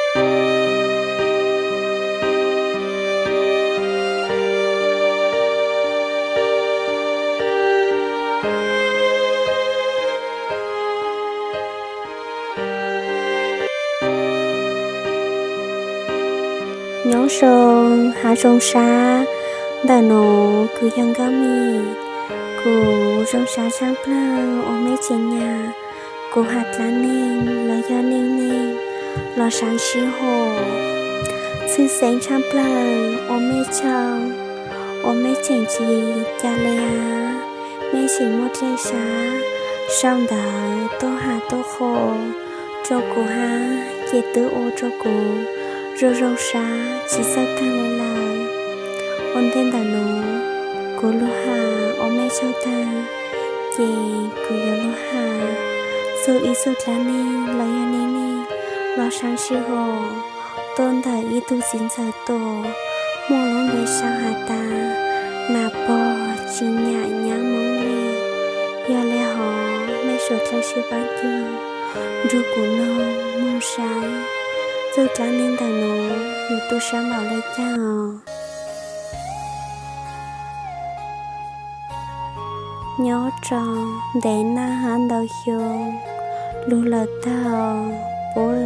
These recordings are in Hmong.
Nyob zoo, hav zoov sab ntawm no, kuv yog Nkauj Mim. Kuv zoo sab tshaj plaws uas mej tseem nyiam kuv hais dlaab neeg los yog neej neeg los sab sij hawm. Tshwj xeeb tshaj plaws uas mej tsaug, uas mej tseem tsis ca le hab, mej tseem muaj dlej sab sau ntawv tuaj has tuaj qhuas rua kuv hab, ces twb ua rua kuv zoo zoo sab tsis txawj taag le lawm. Ua ntej ntawm no, kuv lug has ua mej tsaug taag, ces kuv yuav lug has txug ib txug dlaab neeg los yog neej neeg los sab sij hawm tuaj ntawm ib tug txiv ntxawm Tuam, muaj lub npe sau has tas Nas Pog Tsis Nyam Nyab Moob Leeg. Yog le hov mej suav dlawg sib paab cuag nrug kuv noog moog saib txug dlaab neeg ntawm no yus tu sab npaum le caag os. Nyob rau ntev nag hab ntau xyoo lug lawm tag, puab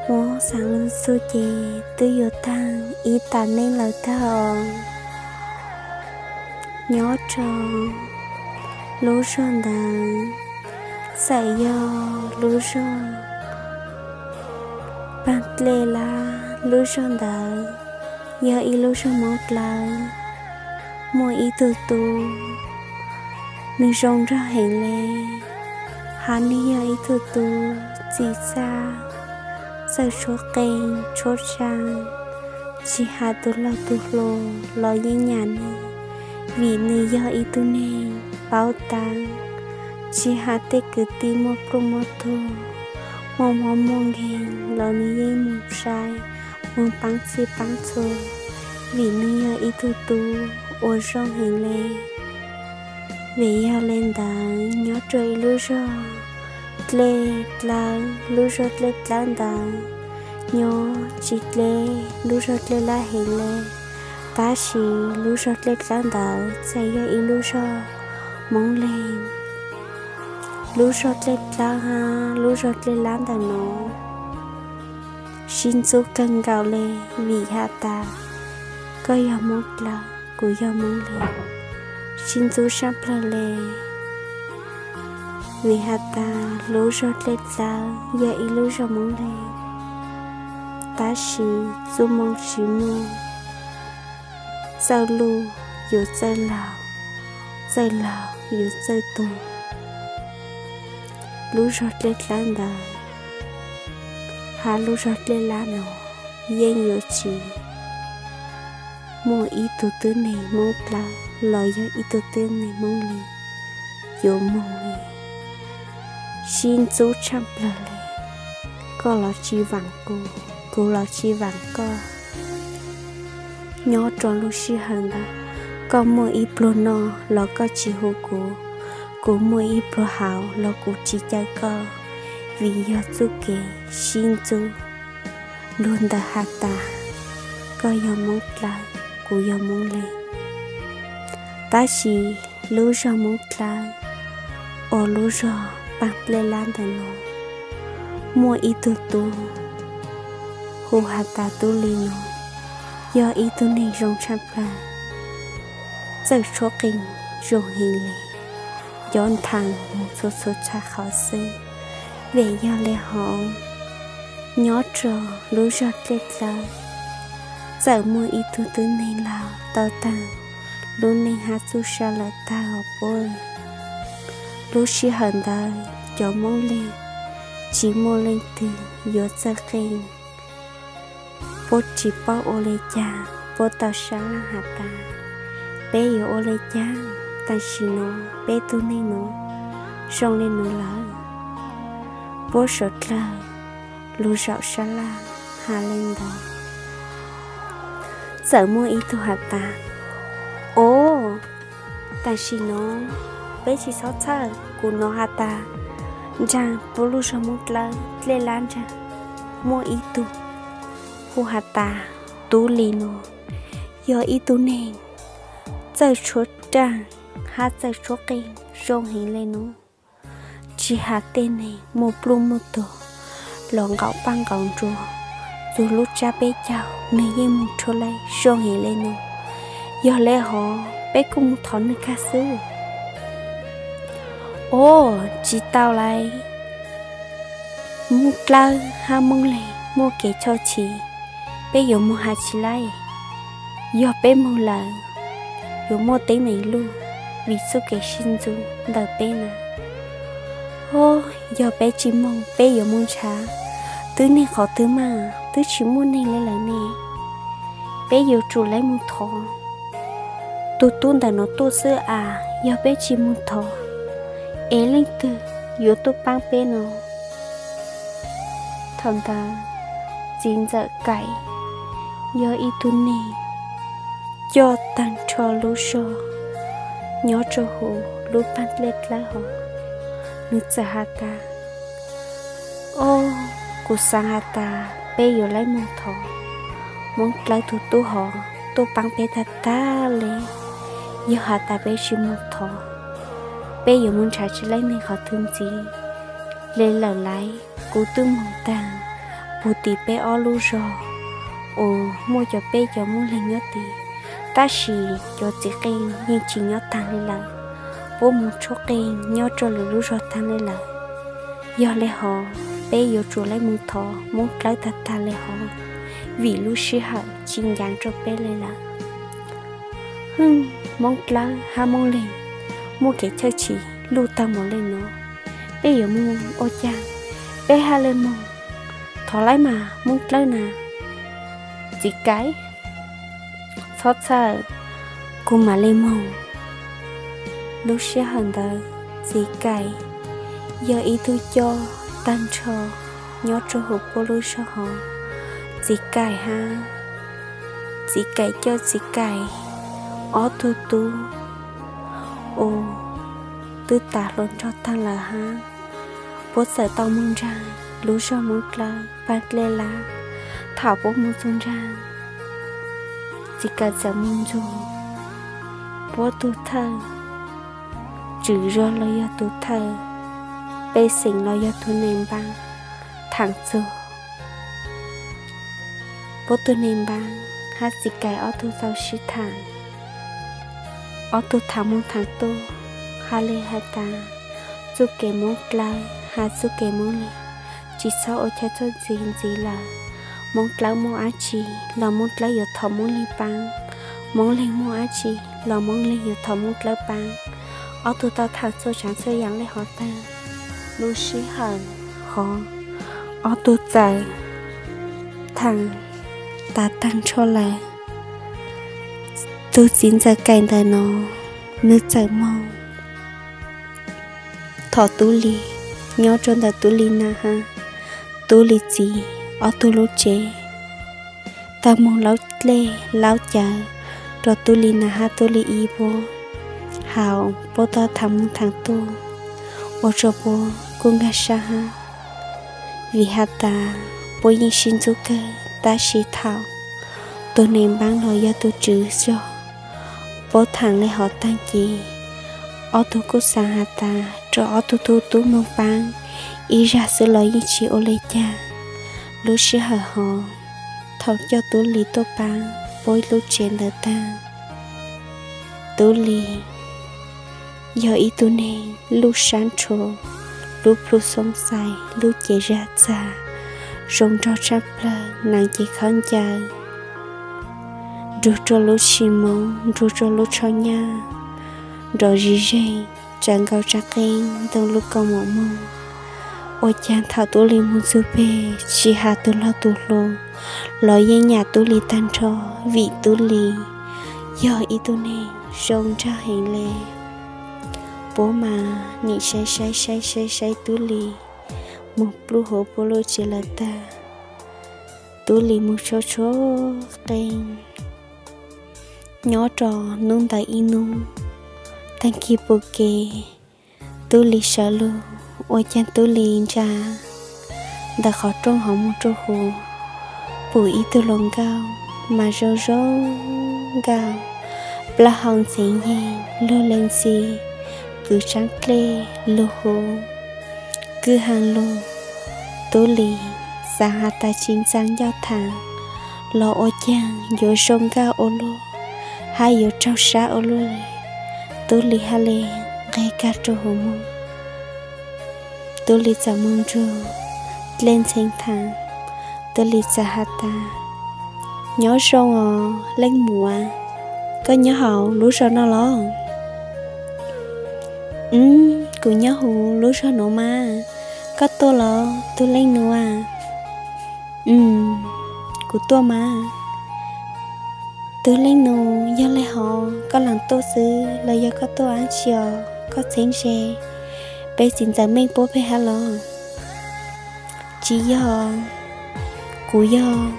muab xaav lug txug ces twb yuav taag ib tas neej lawm tag. Nyob rau lub zog ntawd txawm yog lub zog Paag Dlej Lab. Lub zog ntawd yog ib lub zog Moob Dlawb. Muaj ib tug tub, nwg zoo nraug heev le, hab nwg yog ib tug tub txim txaj, txawj tshuab qee tshuab tsag, tsis has tus laug tus hluas los yeej nyam nwg, vim nwg yog ib tug neeg paub taab, tsis has tej kwv tij muaj pluj muaj tuag, muaj mob muaj nkeeg los nwg yeej moog saib, moog paab txhij paab txhua, vim nwg yog ib tug tub uas zoo heev le. Vim yog le ntawd nyob rua ib lub zog Dlej Dlawb, lub zog Dlej Dlawb ntawd nyob tsis dleb lub zog Dlej Lab heev le, tab sis lub zog Dlej Dlawb ntawd txawm yog ib lub zog Moob Leeg. Lub zog Dlej Dlawb hab lub zog Dlej Lab ntawm no sib ntxub kawg nkaus le, vim has tas koj yog Moob Dlawb, kuv yog Moob Leeg, sib ntxub sab plawg le. Vim has tas lub zog Dlej Dlawb yog ib lub zog Moob Leeg, tab sis txuj moo tsis muaj, txawj luj yus txawj laug, txawj laug yus txawj tuag. Lub zog Dlej Dlawb ntawd hab lub zog Dlej Lab no yeej yuav tsis muaj ib tug tub neeg Moob Dlawb los yog ib tug tub neeg Moob Leeg yuav moog le. Sib ntxub tshaj plawg le, koj los tsis vaam kuv, kuv los tsis vaam koj. Nyob rua lub sij hawm ntawd, koj muaj ib pluag noj los koj tsis hu kuv, kuv muaj ib pluag haus los kuv tsis caw koj, vim yog txuj kev sib ntxub. Lug ntawm has tas koj yog Moob Dlawb, kuv yog Moob Leeg. Tab sis lub zog Moob Dlawb uas lub zog Paag Dlej Lab ntawm no muaj ib tug tub hu has tas Tub Lis no, yog ib tug neeg zoo tshaj plawg, txawj tshuab qee zoo heev le, cov nthaas moog txhua txhua txhia qhov xwb. Vim yog le hov, nyob rua lub zog Dlej Dlawb txawm muaj ib tug tub neeg laug tau taag lub neej hab txuj sa lawm tag os puab. Lub sij hawm ntawd cov Moob Leeg tsis muaj leej twg yuav txawj qee. Puab tsis paub ua le caag, puab tau sab laj has tas peb yuav ua le caag, tam sim no peb tug neeg nuav zoo le nuav lawm. Puab suav dlawg lug zaum sab laj has le ntawd, txawm muaj ib tug has tas, o, tam sim no peb tsis txhob txhawj, kuv nov has tas ntsaag puab lub zog Moob Dlawb Dlej Lab ntsaag. muaj ib tug hu has tas Tub Lis no yog ib tug neeg txawj tshuab raj hab txawj tshuab qeej zoo heev le nuav. Tsi has tej neeg muaj pluj muaj tuag los nqaum paj nqaum nruas, txug lub tsab peb caug nwg yeej moog tshuab laib zoo heev le nuav. Yog le hov peb kuj moog thov nwg kag xwb. Os, tsi tau lawm. Moob Dlawb hab Moob Leeg muaj kev choj chim, peb yuav moog has tsi laib. Yog peb moog lawm, yuav muaj teeb meem luj vim txuj kev sib ntxub ntawm peb na. Os, yog peb tsi moog, peb yuav moog nrhav. Twb neeg qhov twg mas twb tsi muaj neeg le lawm ne. Peb yuav tsum laib moog thov tug tub ntawm nuav tuaj xwb as. Yog peb tsi moog thov, es leej twg yuav tuaj paab peb no? Thaum ntawd txiv ntxawm Kaim yog ib tug neeg coj taag nrho lub zog nyob rua huv lub paab dlej dlawb hov, nwg txawm has tas, Os, kuv xaav has tas peb yuav laib moog thov Moob Dlawb tug tub hov tuaj paab peb tag tag le. Yog has tas peb tsi moog thov, peb yuav moog nrhav tsi laib neeg qhov twg ntxiv le lawm lauj. Kuv twb moog taag pug tim peb ob lub zog uas muaj cov peb cov Moob Leeg nyob tid, tab sis cov txiv qeej yeej tsi nyob taag le lawm. Puab moog tshuab qeej nyob rua lwm lub zog taag le lawm. Yog le hov peb yuav tsum laib moog thov Moob Dlawb tag tag le hov, vim lub sij hawm tsi ncav rua peb le lawm. Hwj, Moob Dlawb hab Moob Leeg muaj kev chawj chim luj taag npaum le nuav, peb yuav moog ua caag? Peb hab le moog thov laib mas Moob Dlawb na. Txiv Kaim, txhob txhawj, kuv mam le moog. Lub sij hawm ntawd txiv Kaim yog ib tug coj taag nrho nyob rua huv puab lub zog hov. Txiv Kaim hab, txiv Kaim coj txiv Kaim ob tug tub uas twb tas hluas nraug taag lawm hab, puab txawm tau moog nraag lub zog Moob Dlawb paab dlej dlawb. Thaum puab moog txug nraag, txiv Kaim txawm moog nrug puab tug thawj tswv zog los yog tug thawj pej xeem los yog tug neeg npaab thaam txug. Puab tug neeg npaab hab txiv Kaim ob tug tau sib thaam, ob tug thaam moog thaam tuaj, has le has tas txuj kev Moob Dlawb hab txuj kev Moob Leeg tsi txhob ua chaw txuj ntxiv ntxiv lawm. Moob Dlawb muaj dlaab tsi los Moob Dlawb yuav thov Moob Leeg paab, Moob Leeg muaj dlaab tsi los Moob Leeg yuav thov Moob Dlawb paab. Ob tug tau thaam txhua tsaav txhua yaam le hov taag, lub sij hawm hov ob tug txawm thaam tas taag nrho lawm. Tug txiv ntxawm Kaim ntawm no, nwg txawm moog thov Tub Lis nyob rua ntawm Tub Lis nam hab Tub Lis txiv ob tug lub tsev, tau moog laub dlej laub cawv rua Tub Lis nam hab Tub Lis ib puab. Hab puab tau thaam moog thaam tuaj, ua rua puab kuj nkag sab hab, vim has tas puab yeej sib ntxub kawg. Tab sis thaum tug neeg npaab los yog tug tswv zog puab thaam le hov taag ces ob tug kuj xaav has tas rua ob tug tub moog paab ib zag xwb los yeej tsi ua le caag. Lub sij hawm hov, thaum coj Tub Lis tuaj paab puab lub tsev ntawd taag, Tub Lis yog ib tug neeg luj sab nrho, lub plhu xoob xais, lub cev zag txag, zoo nraug tshaj plawg, nees ces khaub ncaws, nrug rua lub tshis moov, nrug rua lub tsho nyaj, nrov zig zeeg, tsawv nkaus tsav qeej ntoo lub kaus mom moog. Ua caag thaum Tub Lis moog txug peg, tsi has tug log tug hluas los yeej nyam Tub Lis taag nrho, vim Tub Lis yog ib tug neeg zoo nraug heev le. Puab mas nim saib saib saib saib saib Tub Lis moog pluj huv puab lub tsev lawm tag. Tub Lis moog tshuab tshuab qeej nyob rua nub ntawd ib nub. Taag kis pum kev, Tub Lis sawv lug, ua caag Tub Lis ntsa ntawm qhov rooj hauv mus rau huv, pum ib tug hluas nkauj mas zoo zoo nkauj, plaub hau ntxeev yees lug le ntxi, kwv tsaab dlej lug huv, kwj ha lug. Tub Lis xav has tas tsis ntxaa ncauj tham los ua caag yuav zoo nkauj ua luaj, hab yuav raug sab ua luaj li. Tub Lis hab le nqeg kag rua huv moog. Tub Lis txawm moog nrug Dlej Ntxhee tham. Tub Lis txawm has tas, Nyob zoo os leej muam, koj nyob hauv lub zog no los? Wb, kuv nyob huv lub zog nuav mas. Koj tuaj los tug leej nus a? Wb, kuv tuaj mas. Tug leej nus, yog le hov koj laam tuaj xwb los yog koj tuaj dlaab tsi os? Koj txheeb ze peb txiv ntxawm Meej puab peg hab los? Tsis yog, kuv yog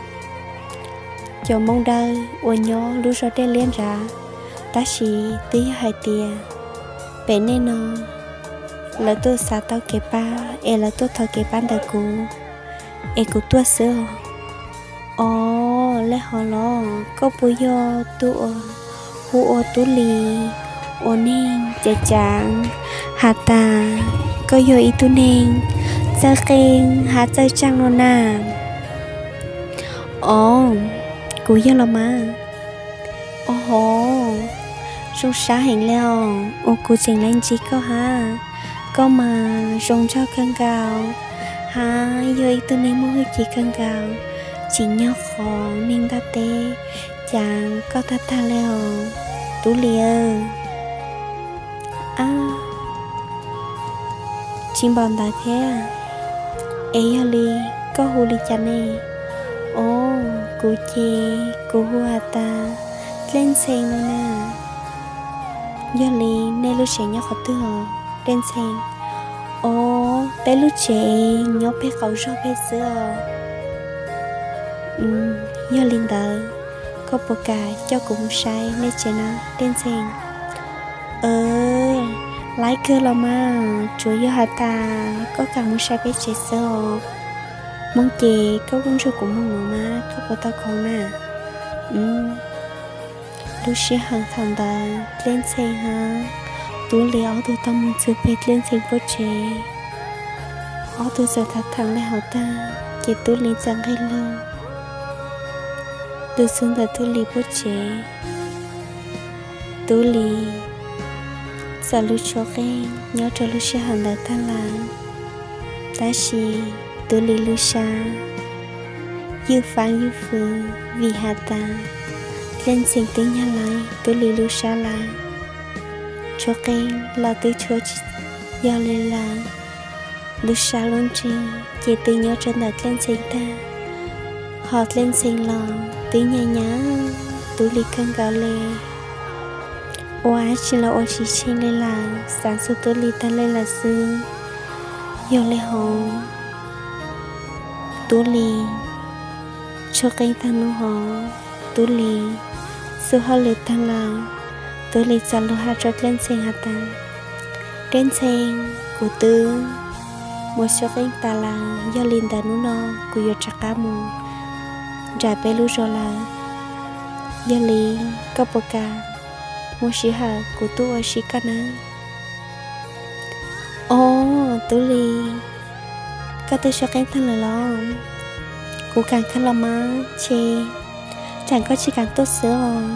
cov Moob Dawb uas nyob lub zog Dej Liab nrad, tab sis twb yog hais tias pem nej no lawv tuaj xav tau kev pab es lawv tuaj thov kev pab ntawm kuv es kuv tuaj xwb os. Os, le hov los? Koj puas yog tug uas hu ua Tub Lis uas neeg cav caav has tas koj yog ib tug neeg txawj qee hab txawj tsaaj no na? Os, kuv yog los mas. Os hov, zoo sab heev le os uas kuv tseem lawv ntsib koj hab. Koj mas zoo nraug kawg nkaus hab yog ib tug neeg muaj hwj chim kawg nkaus, tsim nyog qhov neeg ntaaj teb cav koj tag tag le os, Tub Lis. Ab, tsis npaum ntawd thiab, es yog li koj hu li cas ne? Os, kuv ces kuv hu has tas Dlej Ntxhee no na. Yog li nej lub tsev nyob qhov twg os Dlej Ntxhee? Os, peb lub tsev nyob peg qaum zog peg xwb os. Yog li ntawd, koj puas kam coj kuv mus saib nej tsev na Dlej Ntxhee? Laib kawg los mas, tsuav yog has tas koj kam mus saib peb tsev xwb os. Moog ces koj kuj nrug kuv moog nuav mas koj puas tau khoom na? Lub sij hawm thaum ntawd Dlej Ntxhee hab Tub Lis ob tug tau moog txug peg Dlej Ntxhee puab tsev. Ob tug txawm tham tham le hov tag ces Tub Lis txawm nqeg lug lug txug ntawm Tub Lis puab tsev. Tub Lis txawm lug tshuab qeej nyob rau lub sij hawm ntawd tag lawm, tab sis Tub Lis lub sab ywj faab ywj fwv vim has tas Dlej Ntxhee twb nyag lawv Tub Lis lub sab lawm. Tshuab qeej los twb tshuab tsis yog li lawm, lub sab lub ntsej ces twb nyob rau ntawm Dlej Ntxhee tag, ho Dlej Ntxhee los twb nyag nyag Tub Lis kawg nkaus le. Ua dab tsi los ua tsis tsheej li lawm, xaav txug Tub Lis tag le lawm xwb. Yog le hov, Tub Lis tshuab qeej tag nub hov, Tub Lis xub hauj lwm tag lawm, Tub Lis txawm lug has rau Dlej Ntxhee has tas, Dlej Ntxhee, kuv twb mus tshuab qeej tas lawm, yog li ntawd nub no kuv yuav rov qab mus nram peb lub zog lawm. Yog li koj puas kam muaj sij hawm kuv tuaj ua si koj na? Os, Tub Lis, koj twb tshuab qeej tag lawm los? Kuv kam kawg los mas, ces tsaam koj tsis kam tuaj xwb os.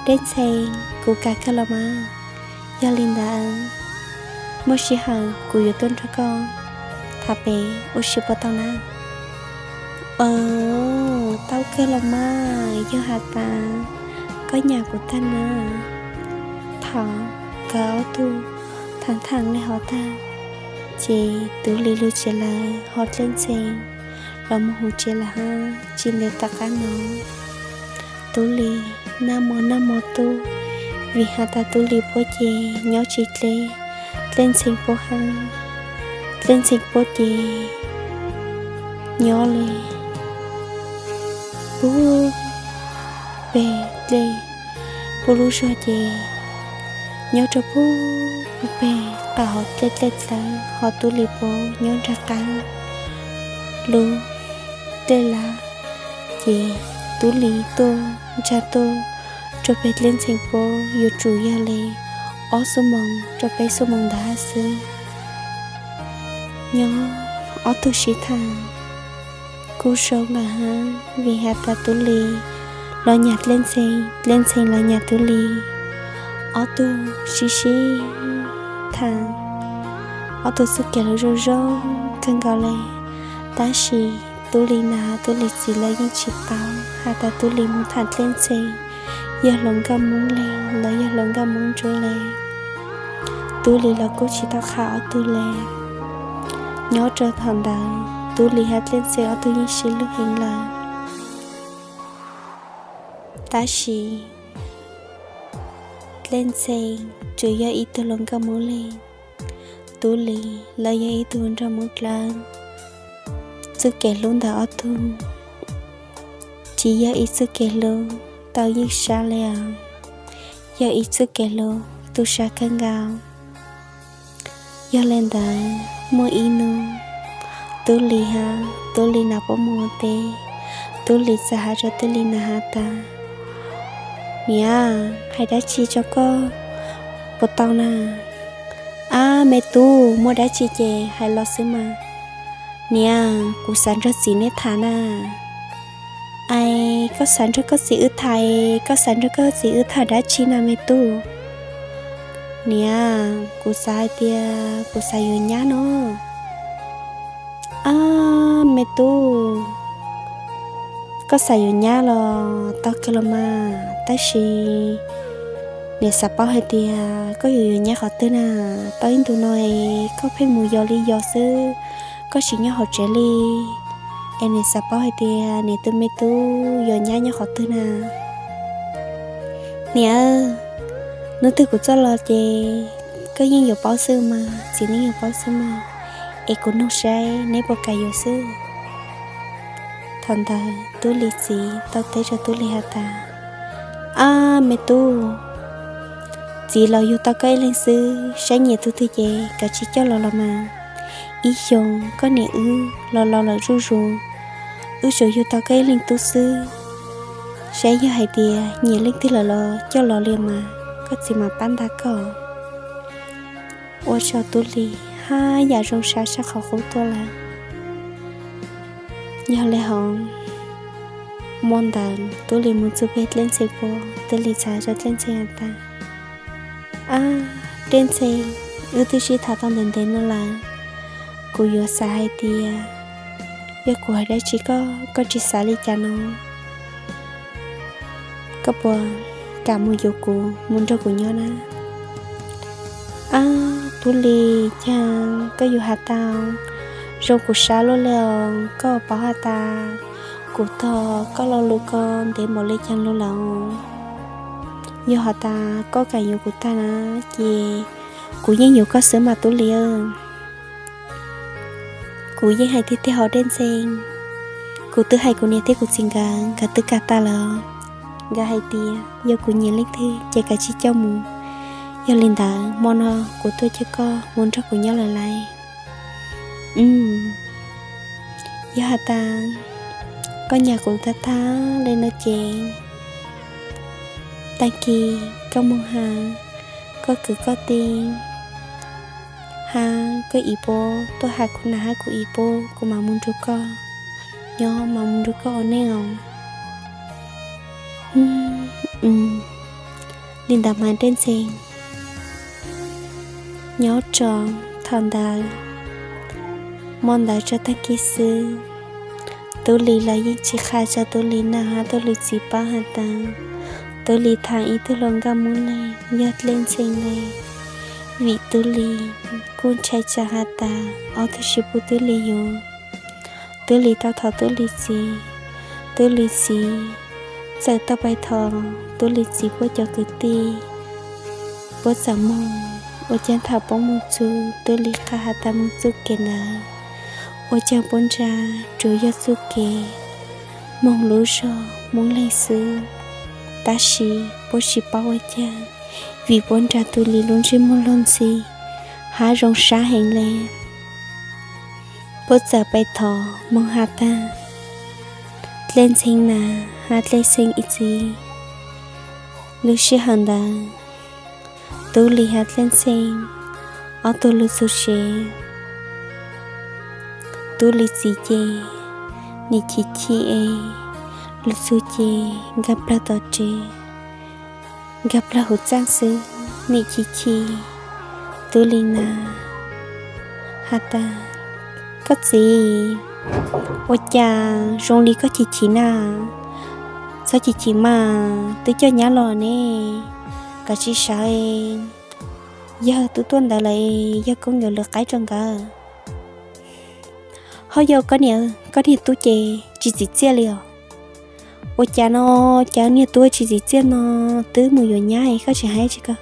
Dlej Ntxhee, kuv kam kawg los mas, yog li ntawd muaj sij hawm kuv yuav tuaj nrog koj tham pem ua si puas tau na? Os, tau kawg los mas, yog has tas koj nyam kuv tag na. Thaum nkawd ob tug tham tham le hov tag, ces Tub Lis lug tsev lawm, ho Dlej Ntxhee los mus huv tsev lawm hab. Tsis ntev tom qab no, Tub Lis naj mo naj mo tuaj, vim has tas Tub Lis puab ces nyob tsis dleb Dlej Ntxhee puab hab. Dlej Ntxhee puab ces nyob le puag peg dlej, puab lub zog ces nyob rau puag peg qab hauv dlej dlej dlawv, ho Tub Lis puab nyob nraag qaab. lub dej lab, ces Tub Lis tuaj ntsa tuaj rau pem Dlej Ntxhee puab yuav tsum yog li ob xuab moos rau peb xuab moos ntawd hab xwb. Nyob ob tug sib tham kuj zoo lawm hab, vim has tas Tub Lis los nyam Dlej Ntxhee, Dlej Ntxhee los nyam Tub Lis. Ob tug sib sib tham, ob tug txuj kev lug zoo zoo kawg nkaus le. Tab sis Tub Lis nam Tub Lis txiv lawv yeej tsis paub has tas Tub Lis mus tham Dlej Ntxhee yog hluas nkauj Moob Leeg los yog hluas nkauj Moob Ntsuab le. Tub Lis los kuj tsis tau qha ob tug le. Nyob rau thaum ntawd Tub Lis hab Dlej Ntxhee ob tug yeej sib hlub heev lawm. Tab sis Dlej Ntxhee tsuas yog ib tug hluas nkauj Moob Leeg, Tub Lis los yog ib tug nraug Moob Dlawb. Txuj kev hlub ntawm ob tug tsis yog ib txuj kev hlub tau yeej sab le os, yog ib txuj kev hlub tu sab kawg nkaus. Yog le ntawd muaj ib nub Tub Lis hab Tub Lis nam puab mus ua teb, Tub Lis txawm has rau Tub Lis nam has tas, Niam, hais dab tsi rau koj puas tau na? Ab me tub, muaj dab tsi ces hais los xwb mas. Niam, kuv xav nrog txiv neb tham na. Ai, koj xav nrog koj txiv wb tham, koj xav nrog koj txiv wb tham dab tsi na me tub? Niam, kuv xav hais tias kuv xav yuav nyab no. Ab me tub, koj xav yuav nyab los tau kawg los mas, tab sis niam xav paub hais tias koj yuav yuav nyab qhov twg na? Tau ib ntus no es koj pheej mus yos li yos xwb, koj tsis nyob hauv tsev li. Es niam xav paub hais tias niam tus me tub yuav nyab nyob qhov twg na? Niam, hnub twg kuv txoj los ces koj yeej yuav paub xwb mas, txiv neej yuav paub xwb mas, es kuv nug saib neb puas kam yuav xwb. Thaum ntawd Tub Lis txiv tau teb rau Tub Lis has tas, Ab me tub, txiv los yug tau koj ib leeg xwb, saib nyiam tus twg ces kav tsij coj los los mas. Ib xyoos koj niam wb los laus lawm zuj zus, wb tsuas yug tau koj ib leeg tub xwb. Saib yog hais tias nyiam leej twg lawm los coj los li mas, koj txiv mam pab nta koj. Ua rau Tub Lis haj yam zoo sab sab qhov qub tuaj lawm. Yog li hov, hmo ntawd Tub Lis mus txug pem Dlej Ntxhee puab, Tub Lis txawm hais rau Dlej Ntxhee has tas, Ab Dlej Ntxhee, wb twb sib tham tau ntev ntev no lawm, kuv yuav xav hais tias yog kuv hais dab tsi koj, koj tsis xav li cas no, koj puas kam mus yuav kuv mus nrog kuv nyob na? Ab Tub Lis, cas koj yuav has tas zoo kuv sab luaj li os, koj paub has tas kuv tog koj lo lus ko ntev npaum li cas lug lawm. Yog has tas koj kam yuav kuv tag na, ces kuv yeej yuav koj xwb mas Tub Lis. Kuv yeej hais tiag tiag hauv Dlej Ntxhee, kuv twb hais kuv niam thiab kuv txiv nkawd, nkawd twb kam tas lawm. Nkawd hais tias yog kuv nyiam leej twg ces kav tsij coj mus. Yog li ntawd hmo no kuv tuaj coj koj mus nrog kuv nyob lawm lauj. Yog has tas koj nyiam kuv tag tag li no ces tag kis koj mus has koj kwv koj tij hab koj ib puab tuaj has kuv nam hab kuv ib puab, kuv mam mus nrug koj nyob, mam mus nrug koj ua neej os. Li ntawd mas Dlej Ntxhee. Nyob rau thaum ntawd, hmo ntawd tso tag kis xwb, Tub Lis los yeej tsis qha rau Tub Lis nam hab Tub Lis txiv paub has tas Tub Lis tham ib tug hluas nkauj Moob Leeg yog Dlej Ntxhee le, vim Tub Lis kuj ntshai tsam has tas ob tug sib pub Tub Lis yuav. Tub Lis tau thov Tub Lis txiv, Tub Lis txiv txawm tau pais thov Tub Lis txiv puab cov kwv tij, puab txawm moog ua caag thaum puab moog txug Tub Lis qha has tas moog txuj kev ntawd, ua caag puab nrug tsuas yog txuj kev moog lub zog Moob Leeg xwb, tab sis puab tsis paub ua caag, vim puab nrug Tub Lis lub ntsej muag luag ntxhi hab zoo sab heev le. Puab txawm pais thov moog has tas Dlej Ntxhee nas has Dlej Ntxhee ib txiv. Lub sij hawm ntawd Tub Lis has Dlej Ntxhee ob tug lug txug tsev. Tub Lis txiv ces nim chim chim es lug txug ces nkag plawg tom tsev, nkag plawg huv txaaj xwb, nim chim chim. Tub Lis nas has tas, Koj txiv, ua cas zoo li koj chim chim na? Txhob chim chim mas, twb coj nyab los ne, koj tsis sawv. Yawg tub tuaj ntawd lawm, yawg koob yuav lwm qaib rau nkawd. Ho yog koj niam, koj niag tub ces tsis txim txiaj li os. Ua cas no, cas niag tub tsis txim txiaj no, twb mus yuav nyab koj tsis hais tsis ko.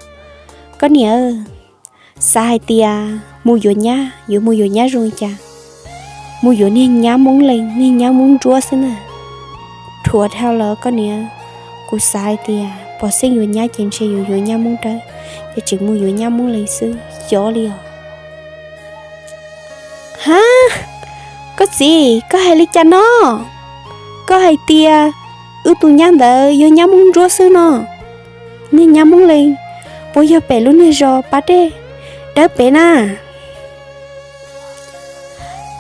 Koj niam, xav hais tias mus yuav nyab, yuav mus yuav nyab zoo li cas? Mus yuav niag nyab Moob Lees, niag nyab Moob Ntsuab xwb na. Dhuav dhau lawm koj niam, kuv xav hais tias pog xeeb yuav nyab ces ntshe yuav yuav nyab Moob Dawb, ces tseem mus yuav nyab Moob Lees xwb, xyov li os. Ha, koj txiv, koj hais li cas no? Koj hais tias wb tus nyab ntawd yog nyab Moob Ntsuab xwb no? Niag nyab Moob Lees puas yog pem lub niag zos Pab Dej Dawb pem na?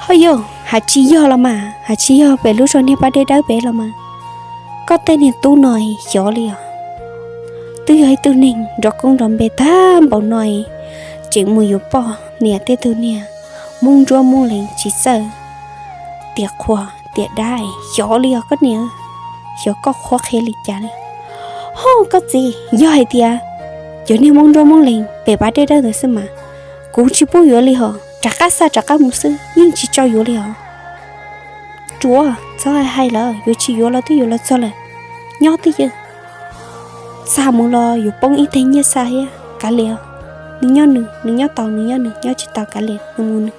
Ho yog, has tsis yog los mas, has tsis yog pem lub zos niag Pab Dej Dawb pem los mas. Koj tej niag tub no xyov li os. Twb yog ib tug neeg nrov koob nrov npe tag npaum no, tseem mus yuav poj niam tej tug niag Moob Ntsuab Moob Lees tsis txawj tiam qhua tiam dab, xyov li os koj niam. Xyov koj qhuab qhia li cas li. Ho koj txiv, yog hais tias cov niag Moob Ntsuab Moob Lees pem Pab Dej Dawb ntawd xwb mas, kuv tsis pub yuav li hos, rov qab xa rov qab mus xwb, yeej tsis tso yuav li hos. Tsuav, txhob hais lawm, yuav tsis yuav los twb yuav los txog lawm, nyob twj ywm. Xa mus los yuav poob ib teg nyiaj xa thiab, kav liam. Nws nyob nws, nws nyob tau nws nyob nws, nyob tsis tau kav liam, nws mus nws.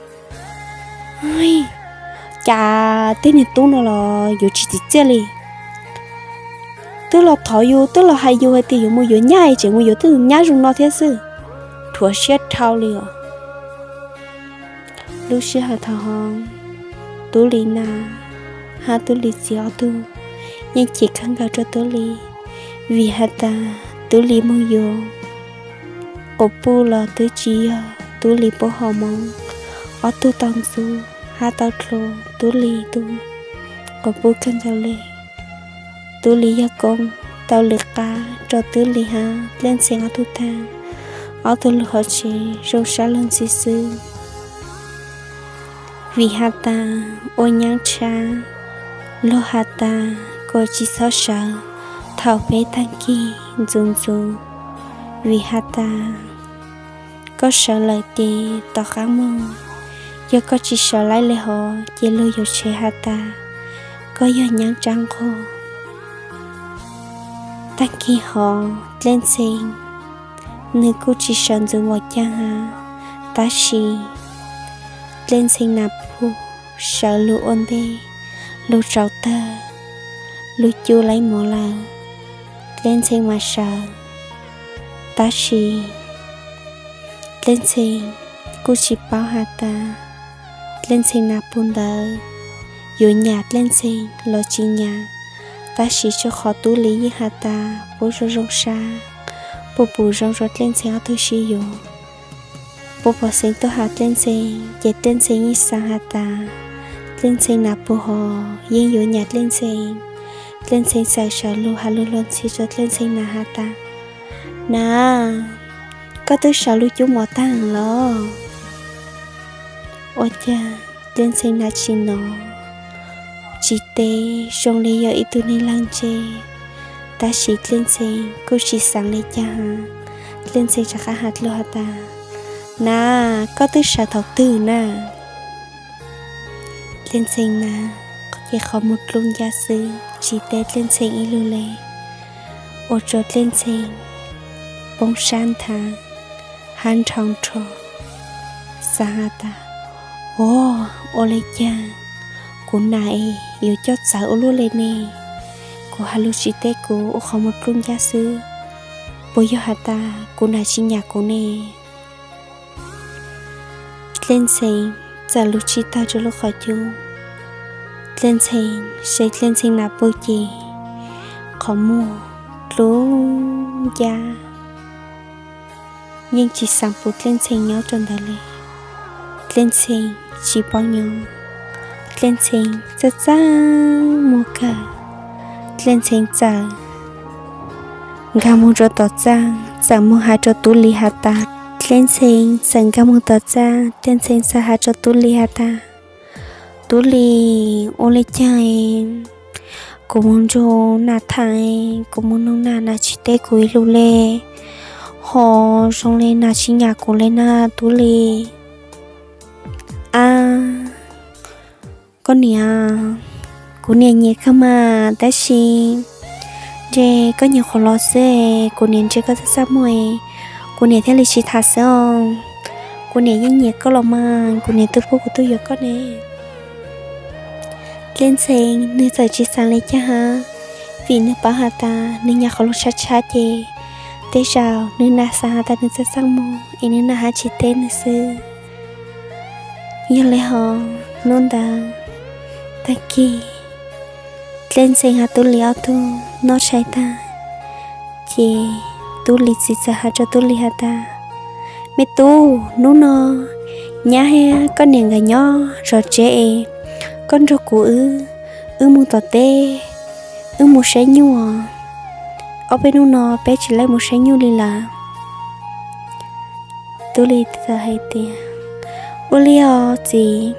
Cas tej niag tub no los yuav tsis txim txiaj li. Twb los thov yus, twb los hais yus hais tias yuav mus yuav nyab, tseem mus yuav tej nyab zoo no thiab xwb. Dhuav siab dhau li os. Lub sij hawm thaum hov, Tub Lis nas hab Tub Lis txiv ob tug yeej chim kawg nkaus rau Tub Lis, vim has tas Tub Lis moog yuav quas puj los twb tsis yog Tub Lis puab hom moov, ob tug tau ntxub hab tau dlua Tub Lis tus quas puj kawg nkaus le. Tub Lis yawg koob tau lwm qab rau Tub Lis hab Dlej Ntxhee ob tug taag, ob tug lug hov tsev zoo sab luag ntxhi xwb. Vim has tas ua nyaab tshab, luag has tas kuas tsis txhob sawv thaum peb taag kis ntxuv ntxuv, vim has tas koj sawv lawm ces tom qaab moog, yog koj tsis sawv laib le hov ces luag yuav tshev has tas koj yog nyaab tsaab nqug. Taag kis hov Dlej Ntxhee nws kuj tsis sawv ntxuv npaum caag hab, tab sis Dlej Ntxhee nas puj sawv lug ua ntej, lug tsaus tawg, lug cub laib mov lawm, Dlej Ntxhee mas sawv. Tab sis Dlej Ntxhee kuj tsis paub has tas Dlej Ntxhee nas puj ntawd yuav nyam Dlej Ntxhee los tsis nyam, tab sis tsuas qhov Tub Lis yeej has tas puab zoo zoo sab, puab pum zoo rua Dlej Ntxhee ob tug sib yuav. Puab pog xeeb tuaj has Dlej Ntxhee ces Dlej Ntxhee yeej xaav has tas Dlej Ntxhee nas puj hov yeej yuav nyam Dlej Ntxhee. Dlej Ntxhee txawm sawv lug has lug luag ntxhi rua Dlej Ntxhee nas has tas, Nas, koj twb sawv lug cub mov taag los? Ua cas Dlej Ntxhee nas tsis nov tsis teb, zoo li yog ib tug neeg laag ntse. Tab sis Dlej Ntxhee kuj tsis xaav li cas hab, Dlej Ntxhee rov qab has dlua has tas, Nas, koj twb sawv thaum twg na? Dlej Ntxhee nas ces qhov muag dlub ncaj xwb, tsis teb Dlej Ntxhee ib lug le, ua rua Dlej Ntxhee poob sab nthav hab nrhau nrho, xaav has tas, Ua, ua le caag kuv nas es yuav coj txawv ua luaj le ne? Kuv has lug tsis teb kuv, ua qhov muag dlub ncaj xwb, puas yog has tas kuv nas tsis nyam kuv ne? Dlej Ntxhee txawm lug tsi tawg rua lub qhov cub. Dlej Ntxhee saib Dlej Ntxhee nas pug ces qhov muag dlub ncaj, yeej tsi xaav pum Dlej Ntxhee nyob rua ntawd le. Dlej Ntxhee tsi paub nyob, Dlej Ntxhee txaj txaj muag kawg. Dlej Ntxhee txawm nkag moog rua tom txaj, txawm moog has rua Tub Lis has tas, Dlej Ntxhee txawm nkag moog tom txaj, Dlej Ntxhee txawm has rua Tub Lis has tas, Tub Lis, ua le caag kuv moog nrug nas tham, kuv moog nug nas, nas tsi teb kuv ib lus le, ho zoo le nas tsi nyam kuv le na Tub Lis. Ab, koj niam, kuv niam nyiam kawg mas, tab sis ntshe koj nyiam qhuav los xwb, kuv niam ntsia koj txaj txaj muag, kuv niam thiaj li tsi tham xwb os. Kuv niam yeej nyiam koj los mas, kuv niam twb pub kuv tuaj yuav koj ne. Dlej Ntxhee nwg txawm tsi xaav le caag hab, vim nwg paub has tas nwg nyam qhov lug tshab tshab ces tej zaum nwg nam xaav has tas nwg txaj txaj muag es nwg nam hab tsi teb nwg xwb. Yog le hov, hnub ntawd tag kis, Dlej Ntxhee hab Tub Lis ob tug noj tshais tag, ces Tub Lis txiv txawm has rua Tub Lis has tas, Me tub, hnub no nyab hab koj niam nkawd nyob zov tsev es koj nrug kuv wb, wb moog tom teb, wb moog saib nyuj os. Ob peb hnub no peb tsi laib moog saib nyuj li lawm. Tub Lis txawm hais tias, Ua li os txiv,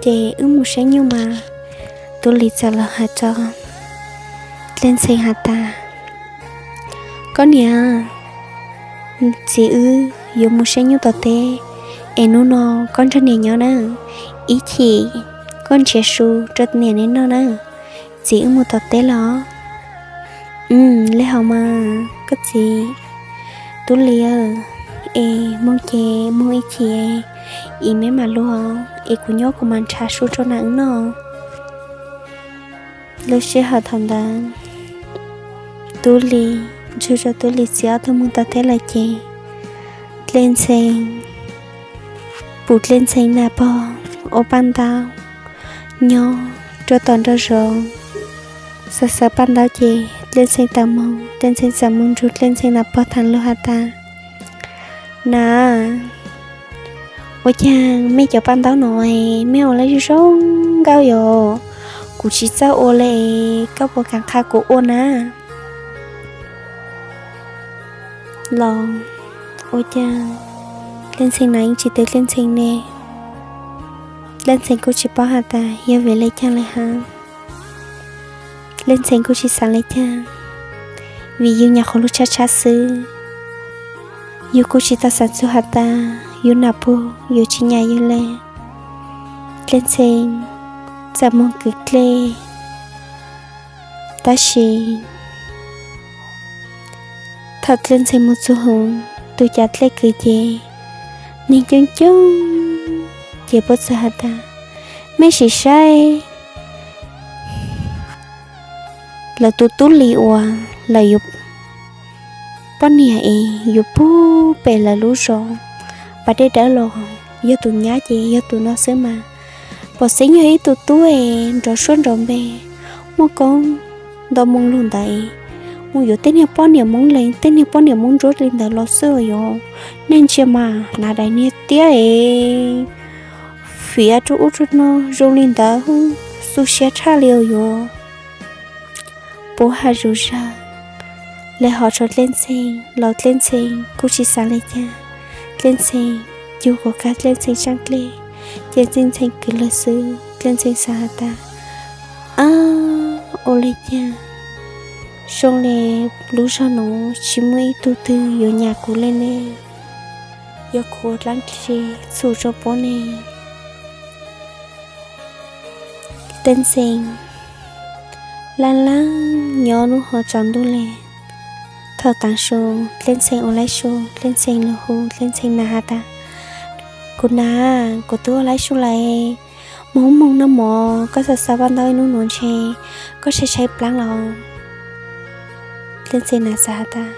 ces wb moog saib nyuj mas. Tub Lis txawm los has rua Dlej Ntxhee has tas, Koj niam, txiv wb yuav moog saib nyuj tom teb, es hnub no koj nrug niam nyob na, ib chim koj nrhiav su rua niam neb noj na, txiv wb moog tom teb los. Le hov mas koj txiv. Tub Lis, es moog ces moog ib chim, ib me mam lug, es kuv nyob kuv mam nrhav su rua nas wb noj. Lub sij hawm thaum ntawd, Tub Lis nrug rua Tub Lis txiv ob tug moog tom teb lawm ces Dlej Ntxhee pum Dlej Ntxhee nas pog ua paj ntaub nyob rua tom nraum zoov. Xav xav paj ntaub ces Dlej Ntxhee tawm moog, Dlej Ntxhee txawm moog nrug Dlej Ntxhee nas pog thaam lug has tas, Nas, ua caag mej cov paj ntaub no mej ua le zoo zoo nkauj yom, kuv tsi txawj ua le, koj puas kaam qha kuv ua na? Los ua caag Dlej Ntxhee nas yeej tsi teb Dlej Ntxhee ne. Dlej Ntxhee kuj tsi paub has tas yog vim le caag le hab. Dlej Ntxhee kuj tsi xaav le caag, vim yug nyam qhuav lug tshab tshab xwb. Yug kuj tsi tau xaav txug has tas yug nam pug yuav tsi nyam yug le. Dlej Ntxhee txawm moog kwv dlej. Tab sis thaum Dlej Ntxhee moog txug hauv tug cav dlej kwv ces neeg coob coob ces puab txawm has tas, Mej sim saib lawv tug Tub Lis uas lawv yuav poj niam es yuav pug pem lawv lub zos Pas Dej Dawb los, yog tug nyab ces yog tug no xwb mas. Pom xeeb yog ib tug tub es nrov suab nrov npe, muaj koob nto moo lug ntawd, mus yuav tej niag poj niam Moob Lees, tej niag poj niam Moob Ntsuab li ntawd los xwb os yog. Nej ntsia mas, hnav daim niag tiab es fiav rua ub rua no zoo li ntawd, xu siab tshaj li os yog. Puab has zug zag le hov rua Dlej Ntxhee los Dlej Ntxhee kuj tsi xaav le caag. Dlej Ntxhee cug kuas kag Dlej Ntxhee tsaaj dlej, ces Dlej Ntxhee kwv lawm xwb. Dlej Ntxhee xaav has tas, Ab, ua le caag zoo le, lub zog nuav tsi muaj ib tug twg yuav nyam kuv le ne, yog kuv ua dlaab tsi txhum rua puab ne? Dlej Ntxhee laaj laaj nyob nub hov tsaus ntuj le. Thaum taav su, Dlej Ntxhee ua laib su, Dlej Ntxhee lug hu Dlej Ntxhee nas has tas, Kuv nas, kuv tub ua laib su lawm, moog moog noj mov, koj xav xav paj ntaub ib nub nuav ntshe koj tshaib tshaib plaab los. Dlej Ntxhee nas xav has tas,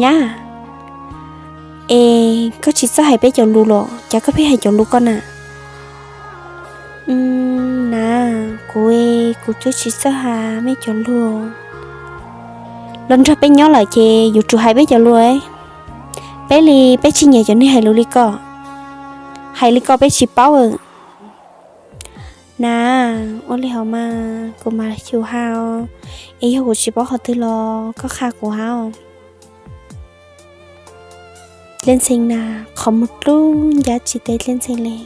Nyab, Es koj tsis txawj hais peb cov lus los cas koj pheej hais cov lus ko na? Na, kuv, kuv twb tsis txawj hais mej cov lus. Los nrog peb nyob lawm ces yuav tsum hais peb cov lus. Peb li peb tsis nyiam cov neeg hais lus li ko. Hais li ko peb tsis paub. Na, ua li hos mas kuv mam xyuas hais os, es yog kuv tsis paub qhov twg los koj qha kuv hab. Dlej Ntxhee na, qhov muag dlub ncab tsis teb Dlej Ntxhee le,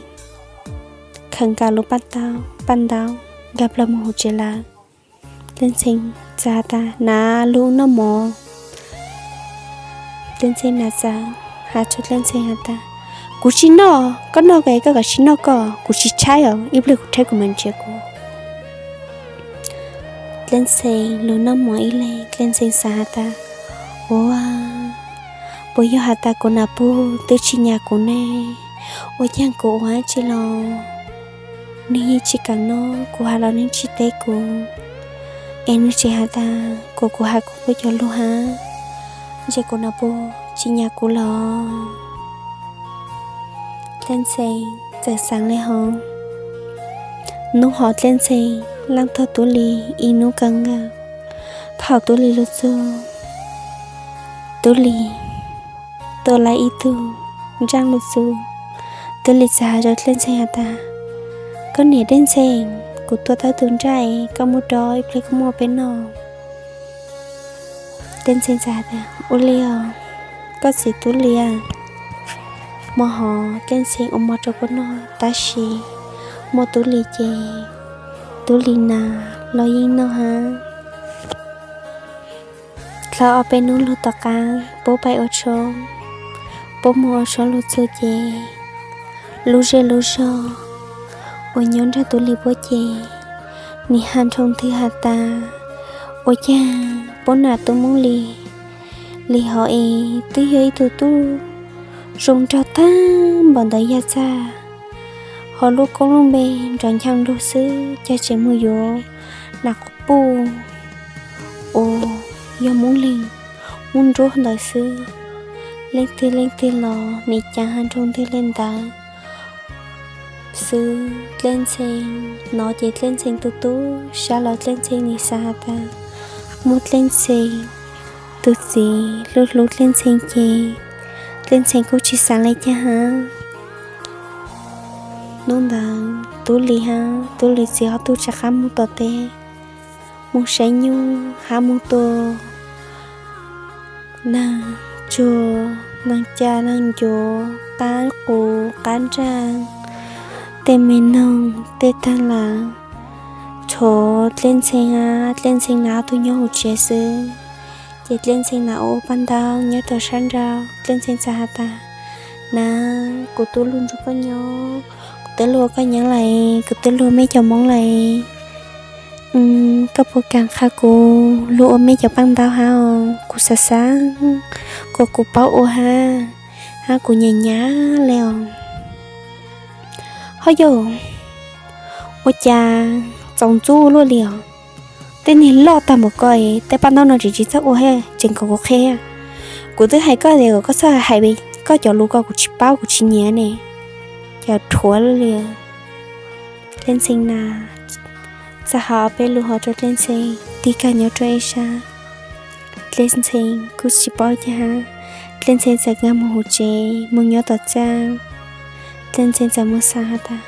khaws nkaus lub paj ntaub, paj ntaub nkag plaws mus hauv tsev lawm. Dlej Ntxhee txawm has tas, na, lug noj mov. Dlej Ntxhee na txawm has rua Dlej Ntxhee has tas, kuv tsis noj, koj noj ko koj kav tsij noj koj, kuv tsis tshaib os, ib pliag kuv tshaib kuv mam ntsia kuv. Dlej Ntxhee lug noj mov ib leeg, Dlej Ntxhee xav has tas, ua, puas yog has tas kuv nam puag twb tsis nyam kuv ne? Ua caag kuv ua dab tsi los nwg yeej tsis kam noj, kuv has los nwg tsis teb kuv. Es nwg tseem has tas kom kuv has kuv puab cov lug hab, ntshe kuv nam puag tsis nyam kuv los. Dlej Ntxhee txawm xaav le hov. Nub hov Dlej Ntxhee laaj tog Tub Lis ib nub kawg nkaus. Thaum Tub Lis lug txug, Tub Lis tua lawm ib tug nraaj lug txug. Tub Lis txawm has rua Dlej Ntxhee has tas, koj niam Dlej Ntxhee, kuv tua tau tug nraaj, koj muab rau ib pliag koj muab peb noj. Dlej Ntxhee txawm has tas, ua li os, koj txiv Tub Lis. Hmo hov Dlej Ntxhee ua mov rau puab noj tab sis muaj Tub Lis ces Tub Lis nas los yeej noj hab. Dlhau ob peb nub lug tom qaab puab pais ua tshoob. Puab moog ua tshoob lug txug ces lub zej lub zog uas nyob nrug Tub Lis puab ces nim has nroo ntwg has tas, ua caag puab nam Tub Moob Lis, Lis hov es twb yog ib tug tub zoo nraug tag npaum ntawd yog txag, ho lub koob lub npe nrov nchaaj lug xwb, cas tseem moog yuav nam quas puj uas yog Moob Leeg, Moob Nruab ntawd xwb. Leej twg leej twg los nim cav has nroo ntwg le ntawd xwb. Dlej Ntxhee nov ces Dlej Ntxhee tu tu sab los Dlej Ntxhee nim xav has tas, muaj Dlej Ntxhee tus txiv hlub hlub Dlej Ntxhee ces Dlej Ntxhee kuj tsis xaav le caag hab. Nub ntawd Tub Lis hab Tub Lis txiv ob tug rov qaab moog tom teb, moog saib nyuj hab moog tua naag tsuag, naag ca, naag ncuav, qaab qus, qaab nraag, tej me noog, tej taag lawm. Tshuav Dlej Ntxhee hab Dlej Ntxhee nam ob tug nyob huv tsev xwb. Ces Dlej Ntxhee nam ua ua paj ntaub nyob rau sab nraud. Dlej Ntxhee txawm has tas, nam, kuv tuaj lug nrug koj nyob, kuv tuaj lug ua koj nyab lawm, kuv tuaj lug ua mej cov Moob lawm. Koj puas kam qha kuv lug ua mej cov paj ntaub hab os? Kuv xav xav kom kuv paub ua hab, hab kuv nyam nyam le os. Ho yog, ua cas txaus ntxub luaj li os? Tej niag loj tag npaum ko, tej paj ntaub no tseem tsis txawj ua thiab tseem kom kuv qhia. Kuv twb hais koj tias kom koj txhob hais koj cov lus ko, kuv tsis paub kuv tsis nyiam ne. Cas dhuav luaj li. Dlej Ntxhee na txawm hais ob peb lus hov rau Dlej Ntxhee tig kag nyob rau ib sab. Dlej Ntxhee kuj tsis paub cas hab, Dlej Ntxhee txawm nkag mus huv tsev mus nyob tom txaj. Dlej Ntxhee txawm mus xav has tas,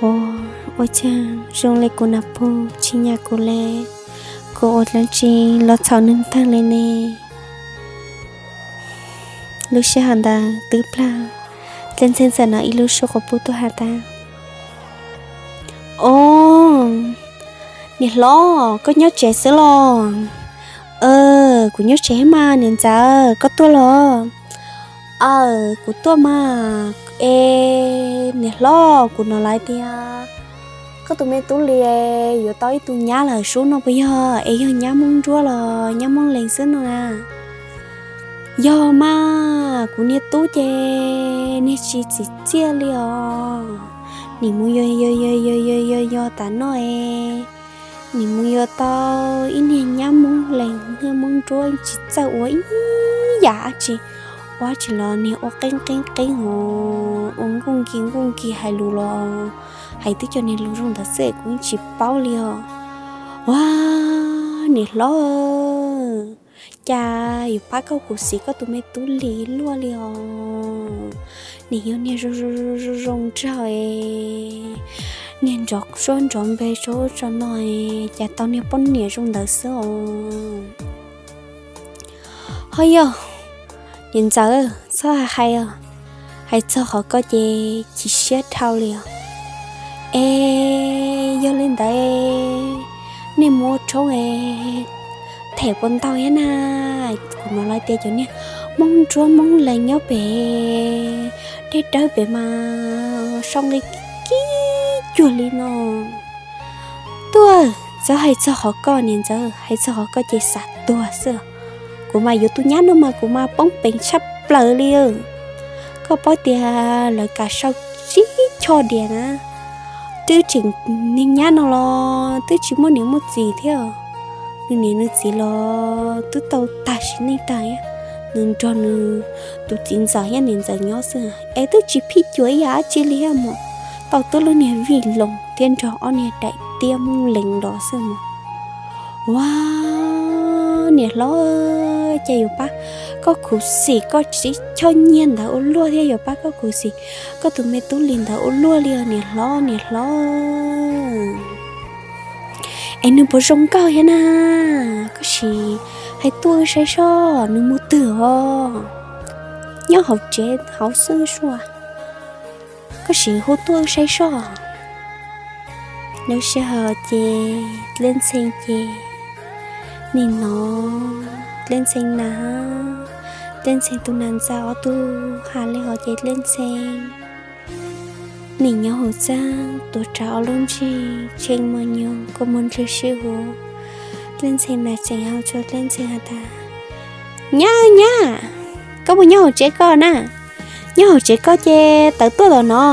ua, ua caag zoo le kuv nam puag tsis nyam kuv le, kuv ua dlaab tsi los txhaum nwg taag le ne? Lub sij hawm ntawd twb plag, Dlej Ntxhee txawm nov ib lub suab quas puj tuaj has tas, o, niam hlob, koj nyob tsev xwb los? Kuv nyob tsev mas niam ntxawm, koj tuaj los? Aw, kuv tuaj mas. Es niam hlob, kuv hnov lawv tias koj tus me Tub Lis yuav tau ib tug nyab lawm sub no puas yog? Es yog nyab Moob Nruab los nyab Moob Leeg xwb no na? Yog mas, kuv niag tub ces niag tsis txim txiaj li os. Nim mus yos yos yos yos yos yos tas no es nim mus yuav tau ib niag nyab Moob Leeg, niag Moob Nruab tsis txawj ua ib yam dab tsi. ua tsis los niag ua qeeb qeeb qeeb hos ua nkuj nkis nkuj nkis hais lus los hais twb cov niag lus zoo ntawd xwb kuv yeej tsis paub li os. Ua, niam hlob, cas yuav pab koj khuv xim koj tus me tub Lis luaj li os. Nim yog niag zoo zoo zoo zoo nraug es niag nrov suab nrov npe tso tso no es cas tau niag poj niam zoo ntawd xwb os. Ho yog, niam ntxawm, txhob hais os, hais txog qhov ko ces chim siab dhau li os. Es yog li ntawd nej mus ua roob es them puas ntau thiab na? Kuv hnov lawv tias cov niag Hmoob Ntsuab Hmoob Lees nyob pem dej dawb pem mas sau nqi kib cuag li no. Tuaj, txhob hais txog qhov ko niam ntxawm, hais txog qhov ko ces xav tuag xwb. Kuv mas yuav tus nyab no mas kuv mas poob peev tshaj plaws li. Koj paub tias lawv kam sau tsib choj dias na, twb tseem, niag nyab no los twb tsis muaj niam muaj txiv thiab. Nws niam nws txiv los twb tau tag sim neej tag, nws nrog nws tus txiv ntxawm thiab niam ntxawm nyob xwb es twb tsis phij cuam ib yam dab tsi li thiab mas. Tau twb lub niag vij loos thiab nrog ob niag daim tiab Hmoob Lees los xwb mas. Ua, niam hlob, cas yuav pab koj khuv xim koj tsib choj nyiaj ntawd ua luaj thiab yuav pab koj khuv xim koj tus me tub Lis ntawd ua luaj li os niam hlob, niam hlob. Es nws puas zoo nkauj thiab na? Koj sim hais tuaj wb saib soj nws mus twg os. Nyob hauv tsev hauv xwb sua. Koj sim hu tuaj wb saib soj. Lub sij hawm ces Dlej Ntxhee ces nim no Dlej Ntxhee nas, Dlej Ntxhee tus nas ntxawm ob tug has li hos ces Dlej Ntxhee nim nyob hauv txaj tuav rawv ob lub ntsej tshee mos nyoos kua muag ntws sib huv. Dlej Ntxhee nas tseem hau rau Dlej Ntxhee has tas, Nyab, nyab, koj puas nyob hauv tsev koj na? Nyob hauv tsev koj ces tawm tuaj tom no.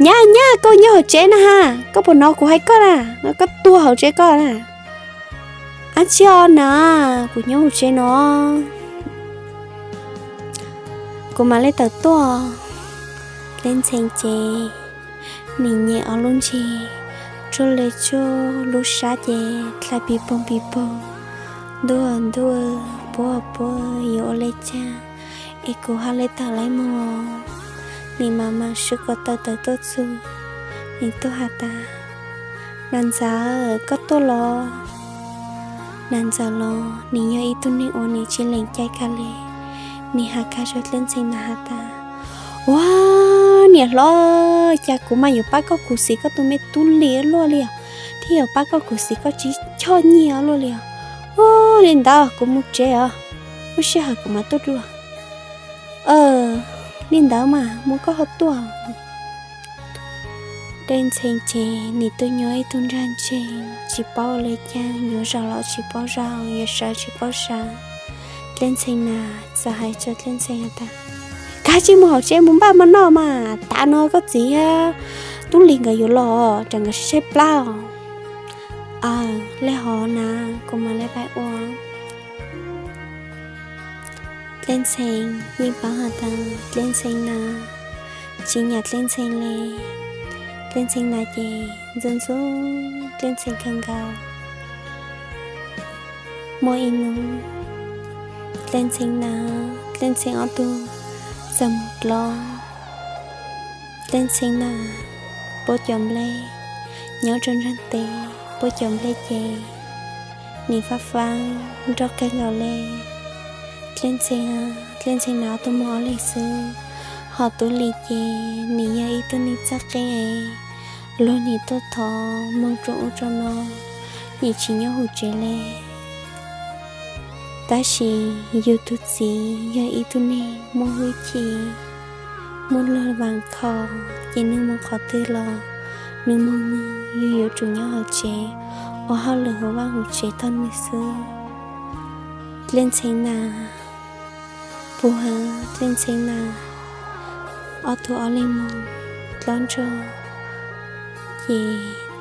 Nyab, nyab, koj nyob hauv tsev na ha, koj puas hnov kuv hais koj na? Koj tuag hauv tsev koj na. Ab tsi os na, kuv nyob hauv tsev no, kuv mam li tawm tuaj. Dlej Ntxhee ces nim nyem ob lub ntsej tsuag li tsuag, lub sab ces dlha pis poog pis poog, ntuj ntuj, puab puab, yuav ua li cas es kuv ha li tawm laib mog. Nim mam mam swb ko taw tawm tuaj txug, nim tuaj has tas, Nas ntxawm, koj tuaj los? Nas ntxawm los nim yog ib tug neeg uas nim tsis lees cai kag li, nim has kag rau Dlej Ntxhee nas has tas, Ua, niam hlob, cas kuv mas yuav pab koj khuv xim koj tus me tub Lis luaj li os, thiab yuav pab koj khuv xim koj tsib choj nyiaj luaj li os. Ua li ntawd kuv mus tsev os, lub sij hawm kuv mam tuaj dua. Li ntawd mas mus koj ho tuaj. Dlej Ntxhee ces nim tuaj nyob ib tug nrag ntseeg tsis paub ua li cas, yuav zaum los tsis paub zaum, yuav sawv tsis paub sawv. Dlej Ntxhee nas txawm hais rau Dlej Ntxhee has tas, Kav tsij mus hauv tsev mus npaj mov noj mas, tav no koj txiv thiab tub Lis nkawd yuav los, rau nkawd saib plab os. Aws, li hov na, kuv mam li pab ua. Dlej Ntxhee yeej paub has tas Dlej Ntxhee na tsis nyam Dlej Ntxhee li. Dlej Ntxhee na ces ntxub ntxub Dlej Ntxhee kawg nkaus. Muaj ib hnub, Dlej Ntxhee na, Dlej Ntxhee ob tug txawm mus dlob. Dlej Ntxhee na puab cov nplej nyob rau nraag teb, puab cov nplej ces nim fab fab nroj kawg nkaus li. Dlej Ntxhee, Dlej Ntxhee na ob tug muaj ob leeg xwb, ho tub Lis ces nim yog ib tug neeg txawj qeeb es luag nim tuaj thov moog rua ub rua no, nim tsis nyob hauv tsev li. Tab sis yug tug txiv yog ib tug neeg muaj hwj chim, muaj lug vaam khau, ces nwg moog qhov twg los nwg moog, nwg yug yuav tsum nyob hauv tsev ua hauj lwm hauv vaaj hauv tsev tog nwg xwb. Dlej Ntxhee na, puag Dlej Ntxhee na ob tug ob leeg moog dlob nroj, ces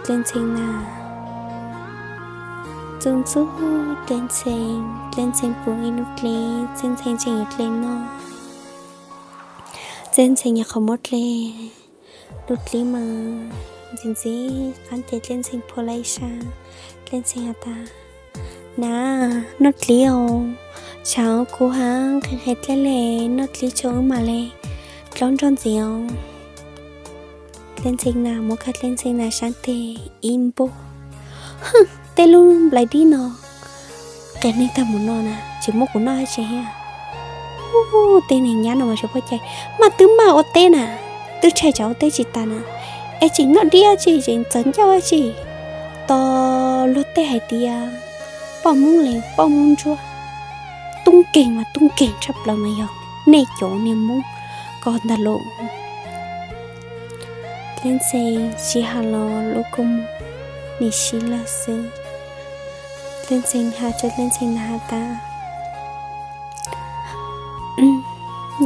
Dlej Ntxhee na tu ntxub Dlej Ntxhee. Dlej Ntxhee pw ib lub dlib, Dlej Ntxhee tseem yuav dle noj. Dlej Ntxhee nyuam qhuav muab dle lub dlib mas ntxiv ntxiv qab tes Dlej Ntxhee phua lawm ib sab. Dlej Ntxhee has tas, Nav, noj dlib os, tshav kuv ha nqhis nqhis dlej le, noj dlib tso wb mam le dlaub nroj ntxiv os. Dlej Ntxhee nas muab kiag Dlej Ntxhee nas sab tes ib npuj, Hwj, tej lub nplaim dib no qias neeg tag mus no na, tsis muab kuv noj dab tsi thiab. Ub, tej neeg nyab no mas tsis pom cai, maj twb maj ua teb na, twb tshais tsam ua teb tsis tas na, es tseem noj dib tsi, tseem txawv ncauj tsi. Tos luag tej hais tias poj Hmoob Lees poj Hmoob Ntsuab, tub nkeeg mas tub nkeeg tshaj plaws mas yog nej cov niag Hmoob ko ntag lauj. Dlej Ntxhee sib ha los lub kua muag nim sib lawg xwb. Dlej Ntxhee has rau Dlej Ntxhee nas has tas,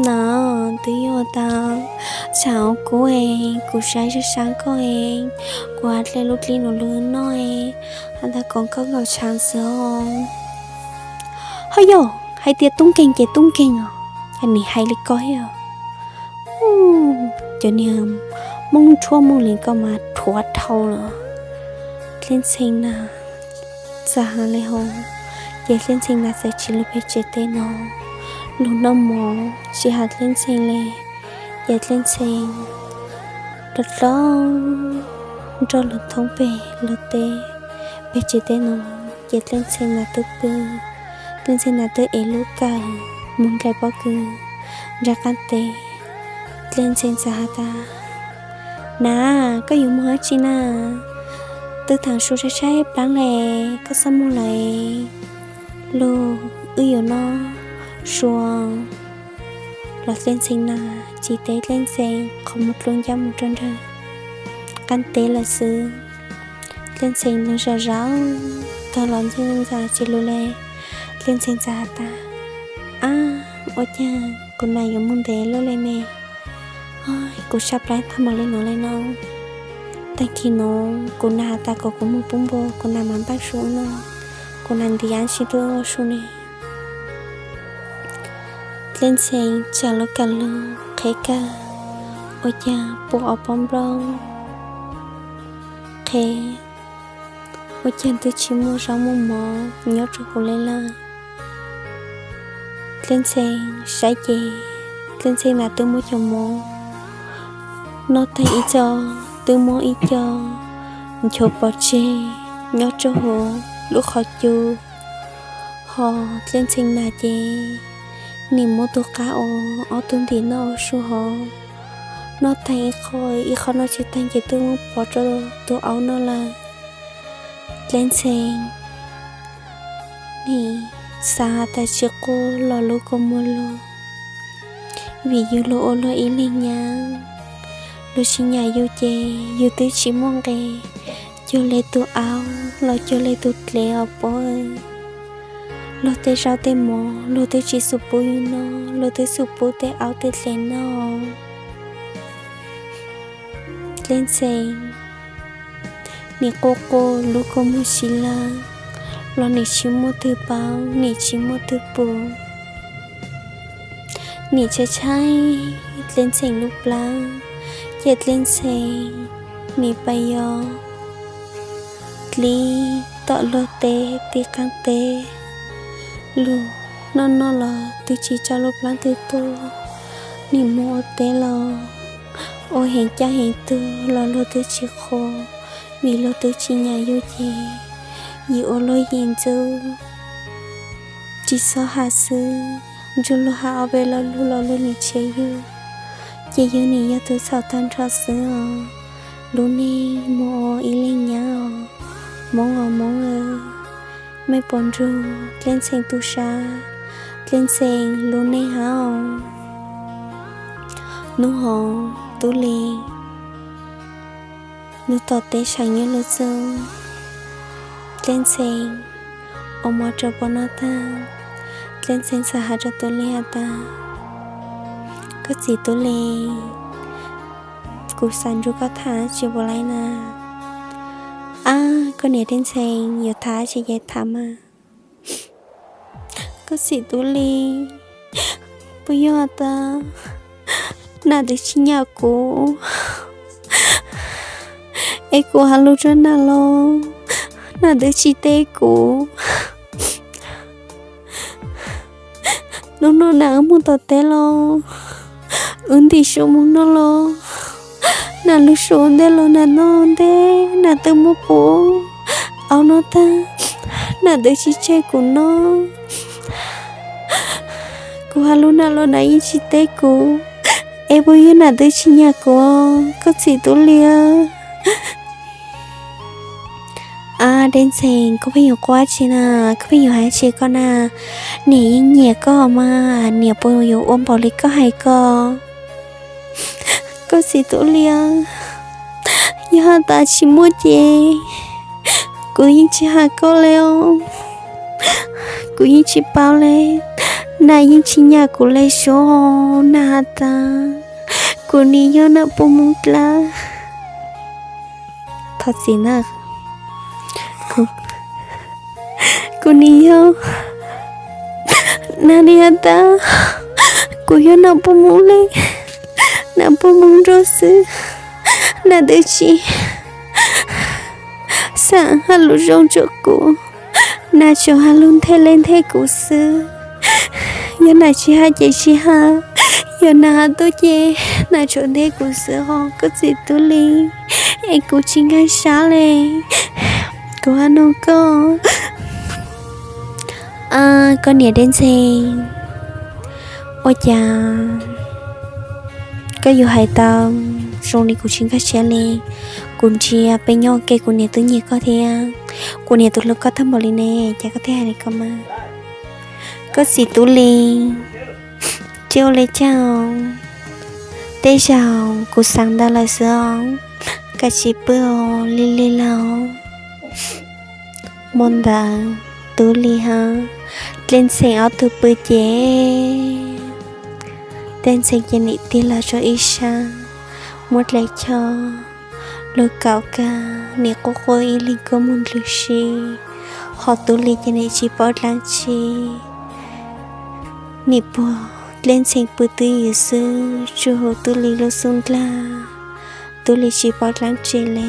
Nav, twb yog tas tshav kuv es kuv saib sab sab koj es kuv has dle lub dlib nuav lug noj es has tas kom koj nkaum tshav xwb os. Ho yog hais tias tub nkeeg ces tub nkeeg os, cas nim hais li ko thiab. Cov niag Hmoob Ntsuab Hmoob Lees ko mas rhuav dhau lawm. Dlej Ntxhee nas txawm has li hov, ces Dlej Ntxhee nas txawm tsiv lug peg tsev teb no. Lug noj mov tsis has Dlej Ntxhee le, ces Dlej Ntxhee rov rov nrog lug thoob peg lug teb, peg tsev teb no, ces Dlej Ntxhee nas twb pw, Dlej Ntxhee nas twb ev lub kawm mus nqes pob kws nram qab teb. Dlej Ntxhee txawm has tas, Nav, koj yuav mus dab tsi na? Twb thaam su tshaib tshaib plaab le, koj txhob mus lawm, lug wb yuav noj su. Los Dlej Ntxhee nas tsis teb Dlej Ntxhee, qhov muag dlub ncaj mus rau nram qab teb lawm xwb. Dlej Ntxhee lug zam zaum tog los ntxeeb ntxa tsis lug le. Dlej Ntxhee txawm has tas, Ab, ua caag kuv nas yuav moog ntev luaj le ne? Kuv sab plab thaum mam li nuav le no. Taag kis nuav kuv nas has tas kom kuv moog pub npua, kuv nas mas npaj su noj, kuv nas ntiav tsis tau ua su ne. Dlej Ntxhee tsaam lub kawm lug qheb kawm, ua caag pub ob pob nplauj qheb, ua caag twb tsis muaj zaub muaj mov nyob rua huv le lawm. Dlej Ntxhee saib ces Dlej Ntxhee nas twb muab cov mov noj taag ib co, twb muab ib co nchuav pov tseg nyob rua huv lub qhov cub. Ho Dlej Ntxhee nas ces nim muab tug qab ua ob tug ntim noj ua su hov, noj taag ib qho, ib qho noj tsis taag ces twb muab pov rua tug aub noj lawm. Dlej Ntxhee nim xav has tas tsis quaj los lub kua muag lug, vim yug lug ua luag ib leeg nyab, luag tsis nyam yug ces yug twb tsis muaj nqe cuag le tug aub los cuag le tug dlev os puab. Luag tej zaub tej mov luag twb tsis xum pub yug noj, luag twb xum pub tej aub tej dlev noj. Dlej Ntxhee nim quaj quaj lub kua muag sib lawg, los nim tsis muaj twg paub, nim tsis muaj twg pum. Nim tshaib tshaib Dlej Ntxhee lub plab, ces Dlej Ntxhee nim pais yos dlib tom luag teb tim qaab teb. Lug noj noj los twb tsis tso lub plab twg tuaj, nim moog ua teb los ua heev caaj heev tuag los luag twb tsis qhuas, vim luag twb tsis nyam yug ces yim ua luag yim ntxub. Tsis txhob has xwb, ntsug luag has ob peb lo lug los luag nim tshiav yug, ces yug nim yog tug txhaum taag nrho xwb os. Lub neej moog ua ib leeg nyab os, Moob os Moob aw. Mej puas nrug Dlej Ntxhee tu sab Dlej Ntxhee lub neej hab os? Nub hov Tub Lis lug tom teb tshav nyuj lug txug, Dlej Ntxhee ua mov rau puab noj taag, Dlej Ntxhee txawm has rau Tub Lis has tas, Koj txiv Tub Lis, kuv xav nrug koj tham dlaab tsi puas laib na? Ab, Koj niam Dej Ntxhee yuav tham tsis ces tham mas. Koj txiv Tub Lis, puas yog tas Nam twb tsis nyiam kuv, es kuv hais lus rau Nam los Nam twb tsis teb kuv. Hnub no Nam wb mus tom teb los, wb ntim su mus noj los, Nam lug su ua ntej los Nam noj ua ntej, Nam twb muab kuv ua no tag, Nam twb tsis tseg kuv noj. Kuv hais lus Nam los Nam yeej tsis teb kuv, es puas yog Nam twb tsis nyiam kuv, koj txiv Tub Lis? Dej Ntxhee, koj pheej yuav quaj tsi na, koj pheej yuav hais tsi koj na? Niam yeej nyiam koj mas, niam puas yuav ua npaum li koj hais ko? Koj txiv Tub Lis, yog has tas tsis muaj ces kuv yeej tsis hais koj le os. Kuv yeej tsis paub le, Nam yeej tsis nyiam kuv le sub. Nam has tas kuv nim yog Nam Puj Moog dlaab, thov txim na, kuv nim yog Nam nim has tas kuv yog Nam Puj Moog le, Nam Puj Moog nrog xwb, Nam twb tsis xaam hais lus zoo rua kuv, Nam tsuas hais lus nthe le nthe kuv xwb. Yog Nam tsis hais ces tsis hais, yog Nam hais tuaj ces Nam tsuas nthe kuv xwb os koj txiv Tub Lis, es kuv tsis nkaag sab le. Kuv has nug koj, koj niam Dej Ntxhee, ua cas koj yuav hais tau zoo li kuv tsis nkag siab li? Kuv ntsia peb nyob ua ke kuv niam twb nyiam koj thiab, kuv niam tus hlub koj tag npaum li ne, cas koj thiaj hais li ko mas? Koj txiv Tub Lis, tsis ua li cas, tej zaum kuv xaav ntau lawm xwb os, koj tsis pw os, lig lig lawm. Hmo ntawd Tub Lis hab Dlej Ntxhee ob tug pw ces Dlej Ntxhee ces nim tig los rua ib sab, muab dlaim choj lug kaum kag, nim quaj quaj ib leeg kua muag nplwg si, ho Tub Lis ces nim tsis paub dlaab tsi, nim puag Dlej Ntxhee pw twj ywm xwb, tsuj huv Tub Lis lub xub ntiag. Tub Lis tsis paub dlaab tsi le,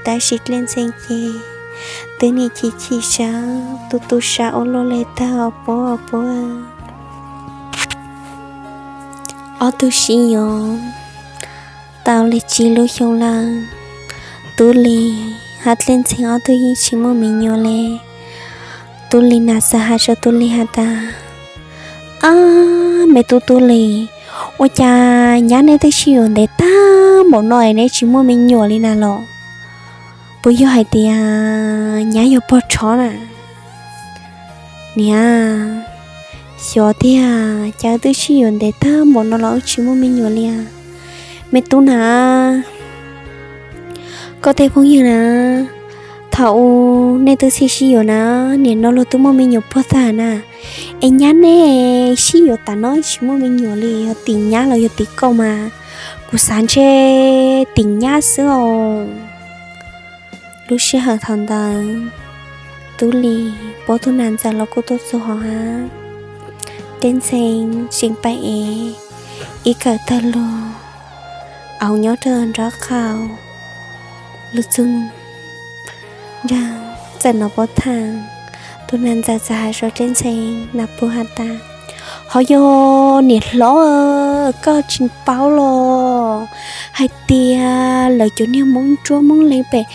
tab sis Dlej Ntxhee ces twb nim chim chim sab, tu tu sab ua luaj le tag os puab puab. Ob tug sib yuav tau le tsib lub xyoo lawm, Tub Lis hab Dlej Ntxhee ob tug yeej tsis muaj me nyuam le. Tub Lis nam txawm has rua Tub Lis has tas, Ab, me tub Tub Lis, ua cas nyab neb twb sib yuav ntev tag npaum no es neb tsis muaj me nyuam li na los? Puas yog hais tias nyab yog pog rhov na? Niam, xyov tiag, cas wb twb sib yuav ntev tag npaum no los wb tsis muaj me nyuam li. Me tub na, koj tej phooj ywg na, thaum u nej twb txhij sib yuav na, nim no luag twb muaj me nyuam puag tag na, es nyab neb sib yuav tas no tsis muaj me nyuam li, yog tim nyab los yog tim koj mas kuv xav ntshe tim nyab xwb os. Lub sij hawm thaum ntawd, Tub Lis puab tug nam ntxawm los kuj tuaj txug hov hab. Dlej Ntxhee tseem pab ev ib kawm tawg lug, auv nyob rau nraub qaum lug txug nraag txawm no puab thaam. Tug nam ntxawm txawm has rua Dlej Ntxhee nam pug has tas, Hov yog niam hlob, koj tsis paub los hais tias lawv cov niag Moob Ntsuab Moob Leeg pem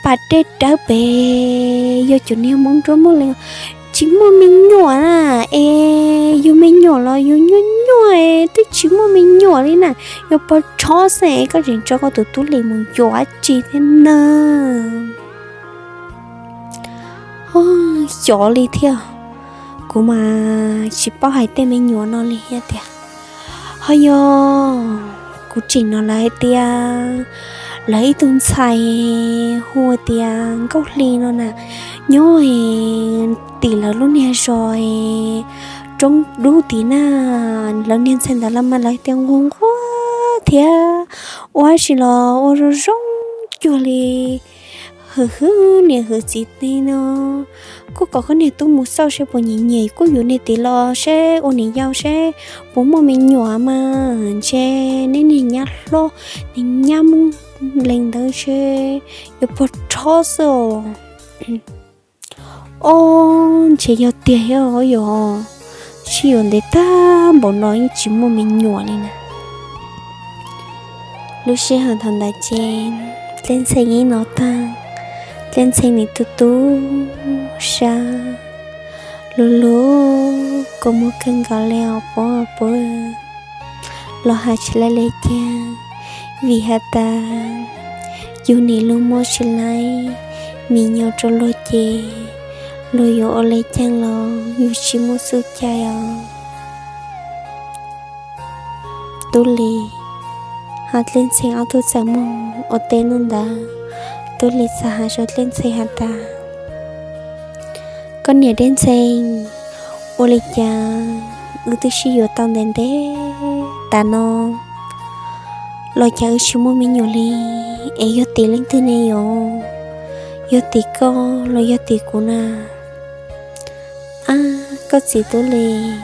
pas dej dawb pem, yog cov niag Moob Ntsuab Moob Leeg tsis muaj me nyuam na, es yug me nyuam los yug nyuaj nyuaj es twb tsis muaj me nyuam li na, yog pog rhov xwb es koj tseem tso koj tus Tub Lis mus yuav dab tsi thiab na? Xyov li thiab, kuv mas tsis paub hais tej me nyuam no li thiab tiag. Hov yog kuv tseem hnov lawv hais tias lawv ib tug ntxhais hu tias Nkauj Hli no na, nyob tim lawv lub niag zos Roob Dub tid na. Lawv niag ntxhais ntawd los mas lawv tias nquag nquag thiab ua dab tsi los ua zoo zoo cuag li Hwm hwm niam hwm txiv teg no, kuj kom koj niag tub mus xauj seb puas nyiam nyiam, kuj yuav niag tid los seb ua niam yau seb puas muaj me nyuam mas ntshe neb niag nyab hlob, niag nyab Hmoob Leej ntawd ntshe yuav pog rhob xwb os. Ob, ntshe yog tiag thiab yog sib yuav ntev tag npaum no yeej tsis muaj me nyuam li na. Lub sij hawm thaum ntawd ces Dlej Ntxhee yeej hnov tag, Dlej Ntxhee nim tu tu siab, lug lug kua muag kawg nkaus li os puab puab. Los hais tsis laib li cas, vim has tas yug nim lug muab tsis laib me nyuam rau luag ces luag yuav ua le caag los yug tsis muaj xub cai os. Tub Lis hab Dlej Ntxhee ob tug txawm moog ua teb nub ntawd, Tub Lis txawm has rua Dlej Ntxhee has tas, koj niam Dlej Ntxhee, ua li cas wb twb sib yuav tau ntev ntev tas no los cas wb tsis muaj me nyuam li, es yog tim leej twg ne yom? Yog tim koj los yog tim kuv na? Ab, koj txiv Tub Lis,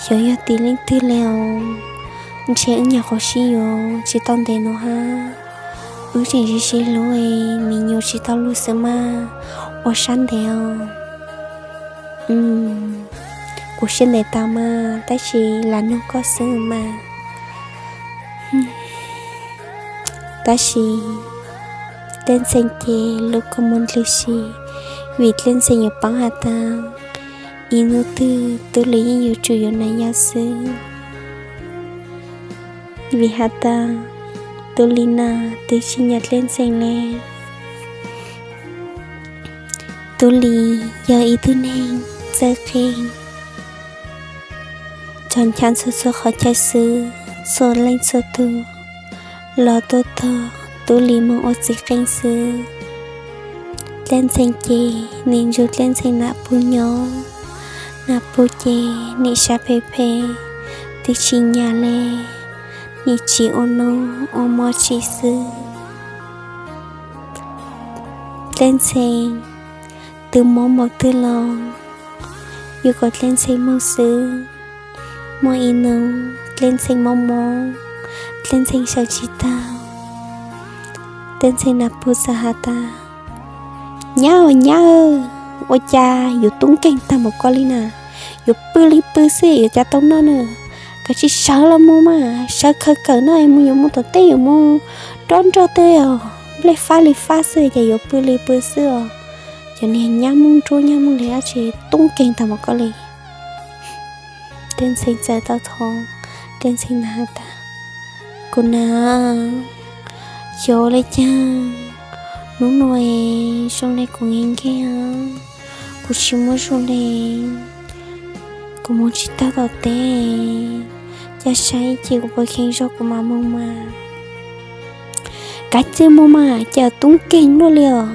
xyov yog tim leej twg li os, ntshe wb nyuam qhuav sib yuav tsis tau ntev no hab, wb tseem sib sib hlub, me nyuam tsis tau lug xwb mas, ua sab ntev os. Kuv siab ntev tau mas, tab sis lam nug koj xwb mas. Tab sis Dlej Ntxhee ces lub kua muag ndlwg si, vim Dlej Ntxhee yuav paub has tas ib hnub twg Tub Lis yeej yuav tsum yuav nam yau xwb. Vim has tas Tub Lis na twb tsis nyiam Dlej Ntxhee le. Tub Lis yog ib tug neeg txawj qeej, txog nchav txhua txhua qhov chaw xwb, txhua leej txhua tug los tuaj tog Tub Lis moog ua txiv qeej xwb. Dlej Ntxhee ces nim nrug Dlej Ntxhee nam pug nyob, nam pug ces nim sab phem phem, twb tsis nyam le, nim tsis ua noj ua mov tsi xwb. Dlej Ntxhee twb mob npaum twg los yuav kom Dlej Ntxhee moog xwb. Muaj ib hnub Dlej Ntxhee mob mob, Dlej Ntxhee sawv tsis tau, Dlej Ntxhee nam pug txawm has tas, nyab, nyab, ua cas yuav tub nkeeg tag npaum ko li na, yuav pw li pw xwb yuav cas tau noj na, kav tsij sawv los mus mas, sawv khaws kawm noj mus, yuav mus tom teb yuav mus dob nroj tej os, nplej fab li fab xwb ces yuav pw li pw xwb os. Cov niag nyab Hmoob Nruab nyab Hmoob Liab dab tsi tub nkeeg tag npaum ko li. Dlej Ntxhee txawm tau thov, Dlej Ntxhee nam has tas, kuv nam, xyov ua le caag, hnub no es zoo le kuv nkeeg nkeeg, kuv tsis muaj zoo le, kuv mus tsis tag tom teb, cas saib ib chim kuv puas kheev zog kuv mam mus mas. Kav tsij mus mas, cas tub nkeeg luaj li os.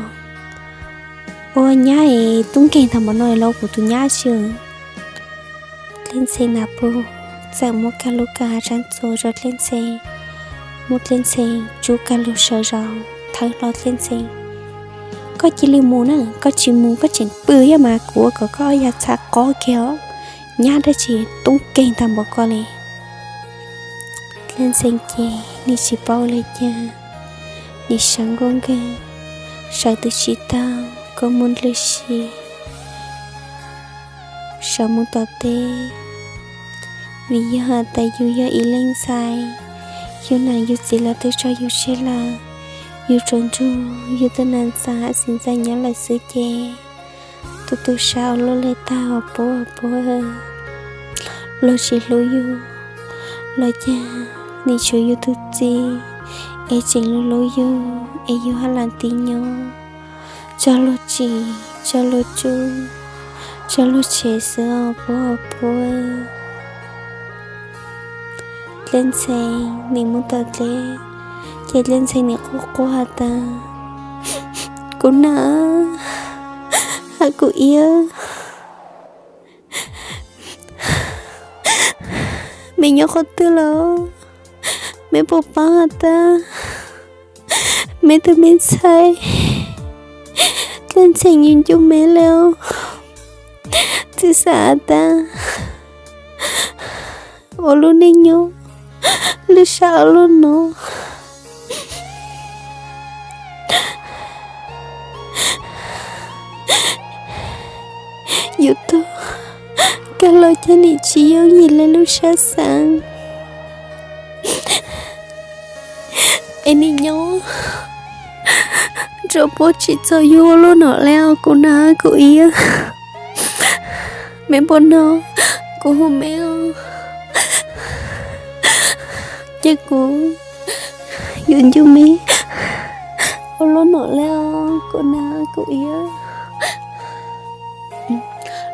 Ua nyab es tub nkeeg tag npaum no los kuv tus nyab tsi. Dlej Ntxhee nam pug txawm muab kag lub kag hav tsab ntxuav rau Dlej Ntxhee, muab Dlej Ntxhee tsub kag lug sawv zaum thawb hlo Dlej Ntxhee. Koj cia li mus na, koj tsis mus koj tseem pw thiab mas kuv ua kom koj ob yas txhab qob kiag os, nyab dab tsi tub nkeeg tag npaum ko li. Dlej Ntxhee ces nim tsis paub ua le caag, nim sawv nkuaj nkeeg, sawv twb tsis tau, kua muag ndlwg si, sawv mus tom teb. Vim yog has tas yus yog ib leej ntxhais, yus nam yus txiv lawv twb tso yus tseg lawm, yus tsuas nrug yus tus nam ntxhais txiv ntxawm nyob lawm xwb ces tu tu siab ua luaj li tag os puab puab. Luag tsis hlub yus los cas nim tshuav yus tus txiv es tseem hlub hlub yus es yus hab lam tiv nyob. Tso luag tsim, tso luag tsub, tso luag tshev xwb os puab puab. Dlej Ntxhee nim mus tom teb, ces Dlej Ntxhee nim quaj quaj has tas, kuv nam, hab kuv iab, meb nyob qhov twg lawm? Meb puas paub has tas meb tus me ntxhais Leej Ntxhee yuav ncu me li os. Txawm xav tas ua lub neej nyob lub sab ua luaj no, yus tug kag los cov nim tsis yooj yim li lub sab xav. Es nim nyob rua puab tsim txom yus ua luaj no li os kuv na kuv iab. Me npua no, kuv hu me os, ces kuv yuav ncu me ua luaj no li os kuv na kuv iab.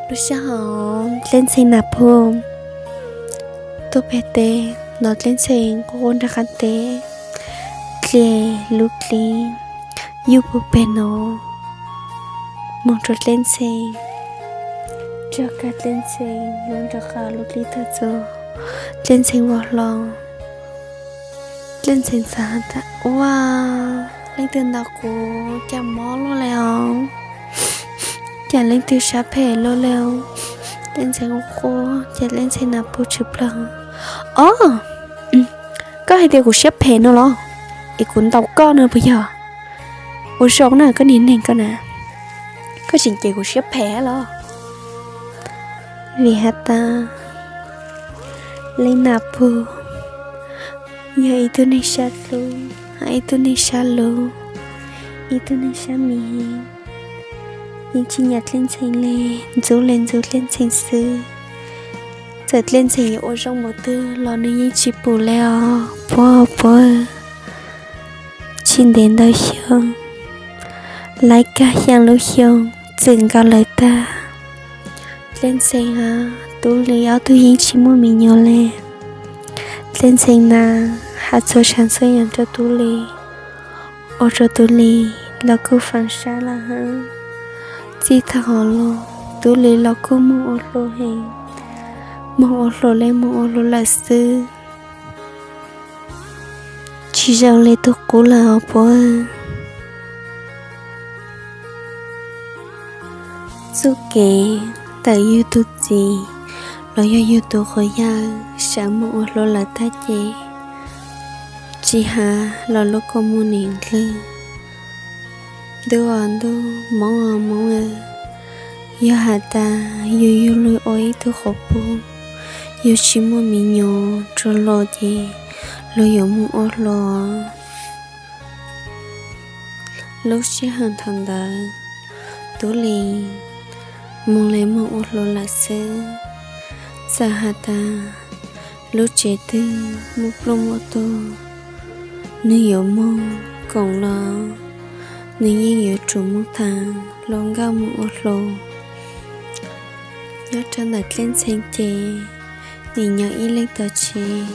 Lub sij hawm Dlej Ntxhee nas phum tuaj pem teb no, Dlej Ntxhee quaj quaj nram qab teb, dle lub dlig yuj puag pem no moog rua Dlej Ntxhee, tso kag Dlej Ntxhee lub nrog qab lub dlig tawg txug Dlej Ntxhee ua hlo. Dlej Ntxhee txawm has tas, ua, leej twg ntaus kuv, cas mob luaj li os, cas leej twg sab phem luaj li os. Dlej Ntxhee quaj quaj ces Dlej Ntxhee nas phum tshwm plawg. Ob, koj hais tias kuv siab phem no los? Es kuv ntaus koj no puas yog? Ua zoo na koj niag neeg koj na, koj tseem cem kuv siab phem los? Vim has tas leej nas phum yog ib tug neeg sab dlub, ib tug neeg sab lug, ib tug neeg sab mis heev, yeej tsis nyiam Dlej Ntxhee li, ntxub li ntxub Dlej Ntxhee xwb. Txawm Dlej Ntxhee yuav ua zoo npaum twg los nws yeej tsis pum li os puab puab. Tsis ntev ntau xyoo, laib kag xyaa lub xyoo txwm nkaus lawm tag, Dlej Ntxhee hab Tub Lis ob tug yeej tsis muaj me nyuam li. Dlej Ntxhee na has txhua tsav txhua yam rua Tub Lis, ua rua Tub Lis los kuj faav sab lawm hab. Txij thaum hov los Tub Lis los kuj moog ua hluas heev, moog ua hluas le moog ua hluas lawm xwb, tsis zoo le tug qub lawm os puab. Txuj kev tawm yug tug txiv los yog yug tug quas yawg sawv moog ua hluas lawm tag ces tsis has los lub kua muag nim ndlwg. Ntuj os ntuj, Moob os Moob, yog has tas yug yug lug ua ib tug quas puj, yug tsis muaj me nyuam rua luag ces luag yuav moog ua hluas. Lub sij hawm thaum ntawd Tub Lis moog le moog ua hluas lawm xwb. Txawm has tas lub tsev twg muaj pluj muaj tuag, nwg yuav moog koom los nwg yeej yuav tsum moog thaam luag nkauj moog ua hluas. Nyob rua ntawm Dlej Ntxhee ces nim nyob ib leeg tom tsev,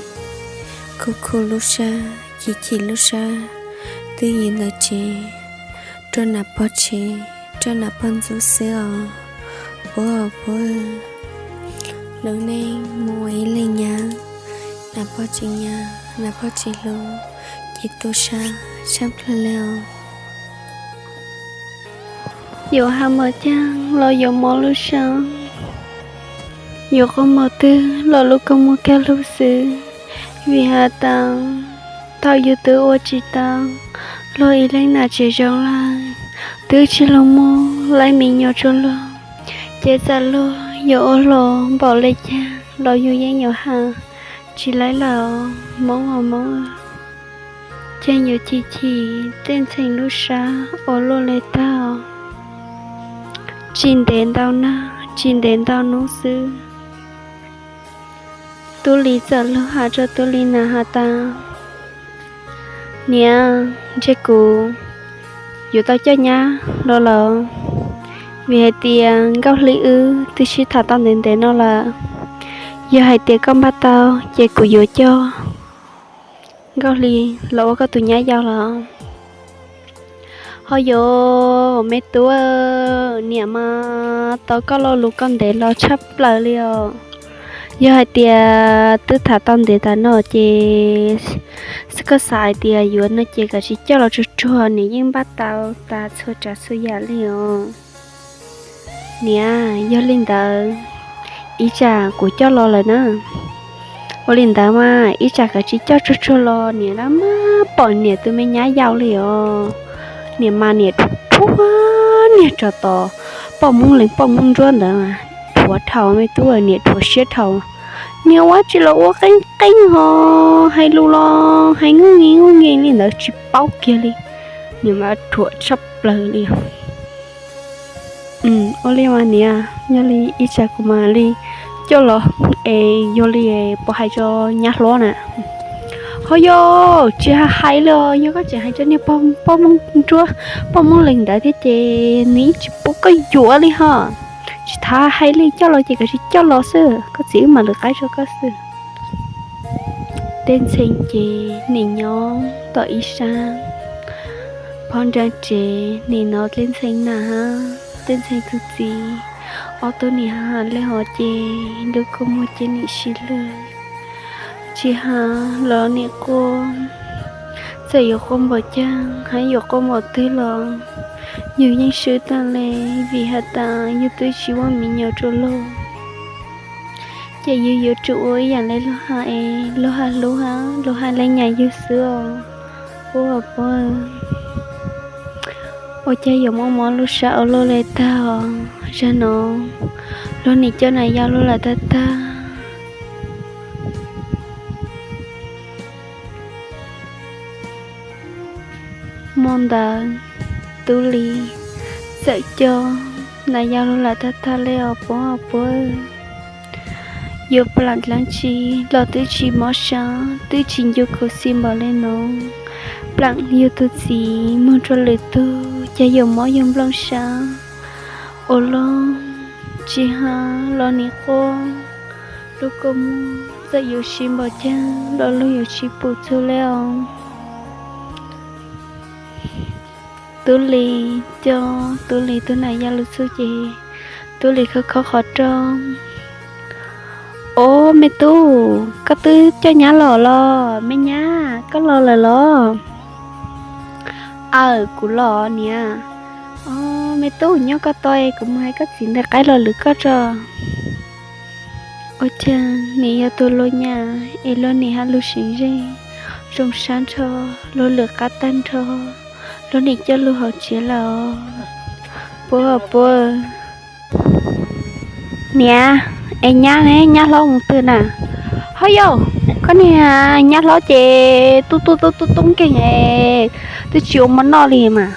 khu khu lub sab, chim chim lub sab, twb yim ntawm tsev, rua nam pog tseg, rua nam pog ntxub xwb os puab os puab. Lub neej moog ua ib leeg nyab, nam pog tsis nyiam, nam pog tsis hlub, ces tu sab tshaj plawg le os. Yuav has mos caag los yuav mob lub sab, yuav quaj mos twg los lub kua muag kag lug xwb. Vim has tas thaum yug twb ua tsis tau luag ib leeg nam tsev zoo lawm, twb tsis lug muaj laib me nyuam rua luag, ces txawm luag yuav ua hluas npaum le caag los yug yeej yuav has tsis laib lawm os Moob os Moob. Ces yuav chim chim Dlej Ntxhee lub sab ua luaj le tag. Tsis ntev ntau nag, tsis ntev ntau nub xwb, Tub Lis txawm lug has rua Tub Lis nam has tas, niam, ntshe kuv yuav tau coj nyab los lawm, vim hais tias Nkauj Hli wb twb sib tham tau ntev ntev no lawm. Yog hais tias koj npaj tau ces kuv yuav coj Nkauj Hli los ua koj tus nyab yau lawm. Ho yuav me tub, niam mas tau koj lo lus koj ntev los tshaj plaws li os. Yog hais tias twb tham tau ntev tas no ces koj xav hais tias yuav no ces koj tsis coj los tsuag tsuag, niam yeej npaj tau tas txhua tsav txhua yam li os. Niam, yog li ntawd ib tsam kuv coj los lawm na. Ua li ntawd mas ib tsam koj tsis coj tsuag tsuag los niam laj mab pom niam tus me nyab yau li os. Niam mas niam dhuav niag tsov tom poj muab lees poj muab nruab ntawd, dhuav dhau me tub, niam dhuav siab dhau. Niam ua tsis los ua qeeb qeeb ho hais lus los hais nkuj nkees nkuj nkees li ntawd tsis paub kiag li. Niam mas dhuav tshaj plaws li. Ua li mas niam, yog li ib tsam kuv mam li coj los es yog li puas hais rau nyab hlob na. Ho yog tsis hais li os, yog koj tseem hais rau niag poj muab nruab poj muab lees ntawd thiab ces nws tsis pub koj yuav li ho. Tsis tas hais li, coj los ces koj tsis coj los xwb, koj txiv wb mam lwm qaib rau koj xwb. Tej ntxhee ces nim nyob tom ib sab, phab nra tsev nim no tej ntxhee na, tej ntxhee tus txiv, ob tug nim ha le hov ces lub kua muag ces nim sib lwg, tsis ha los nim quaj. Txawm yuav quaj npaum cas hab yuav quaj npaum twg los yus yeej swb tag li, vim has tas yus twb tsis muaj me nyuam rua lug. Ces yus yuav tsum ua ib yaam le lug has es lug has hlub hab lug has leej nyam yug xwb os. Puab, puab, ua caag yuav muaj mob lub sab ua luaj le tag os. Zag no luag nim coj nam yau lug lawm tag tag. Mo ntawd Tub Lis txawm coj nam yau lug lawm tag tag le os puab, puab. Yuav plam dlaab tsi los twb tsis mob sab, twb tsis ncu khuv xim npaum le nuav. Plam yug tug txiv moog rua lwm tug, caag yuav mob yug nplooj sab ua luaj, tsis ha los nim quaj. Lub kua muag txawm yuav siv npaum caag los lug yuav tsis pum txug le os. Tub Lis coj Tub Lis tug nam yau lug txug ces Tub Lis khob khob qhov rooj. Ob, me tub, koj twb coj nyab los los? Me nyab, koj los lawm los? Aw, kuv los niam. Ob, me tub, nyob koj tau es kuv moog hais koj txiv ntawm qaib los lwm koj tso. Ua caag nim yog tug luag nyam es luag nim has lug seev zeej, zoo sab nrho, luag lwm qab tag nrho, luag nim coj lug hauv tsev lawm. Puab, puab. Niam, es nyab ne, nyab hlob mus twg na? Ho yog, koj niag nyab hlob ces tub tub tub tub tub nkeeg es twb tsis ua mov noj li mas.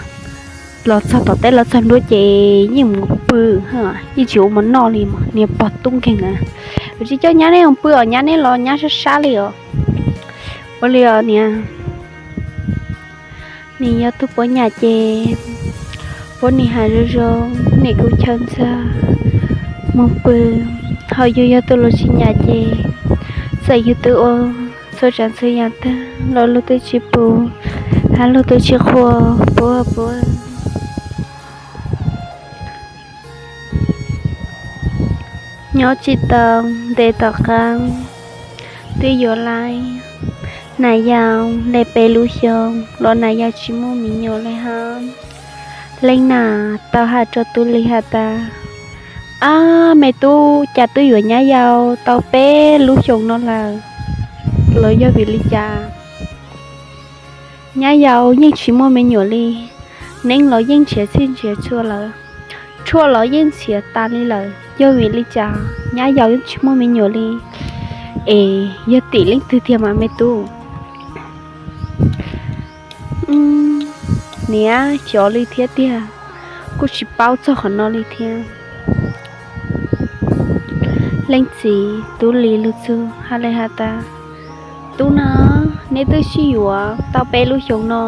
Los txog tom teb los txog nruab ces yeej mus pw, yeej tsis ua mov noj li mas niag pog tub nkeeg na. Kuv tsis coj nyab neb mus pw os, nyab neb los nyab sab sab li os. Ua li os niam. Nim yog tug puab nyam ces puab nim has zoo zoo, nim kuj chaw ntxag moog pw. Ho yug yog tug luag tsis nyam ces txawm yug twb ua txhua tsav txhua yaam tag los lug twb tsis pum, hab lug twb tsis qhuas puab puab. Nyob tsis tau ntev tom qaab twb yuav lawm, nam yau le peb lub xyoo los nam yau tsis muaj me nyuam le hab. Leej nam tau has rua Tub Lis has tas, ab me tub, cas twb yuav nyab yau tau peb lub xyoo no lawm los yog vim li cas nyab yau yeej tsis muaj me nyuam li? Neeb los yeej nrhiav txhij nrhiav txhua lawm, tshuaj los yeej ntxhiav tas li lawm, yog vim li cas nyab yau yeej tsis muaj me nyuam li? Es yog tim leej twg tiag mas me tub? Niam, xyov li thiab tiag, kuj tsis paub txog qhov no li thiab. Leej txiv Tub Lis lug txug has le has tas, tub na, neb twb sib yuav tau peb lub xyoo no,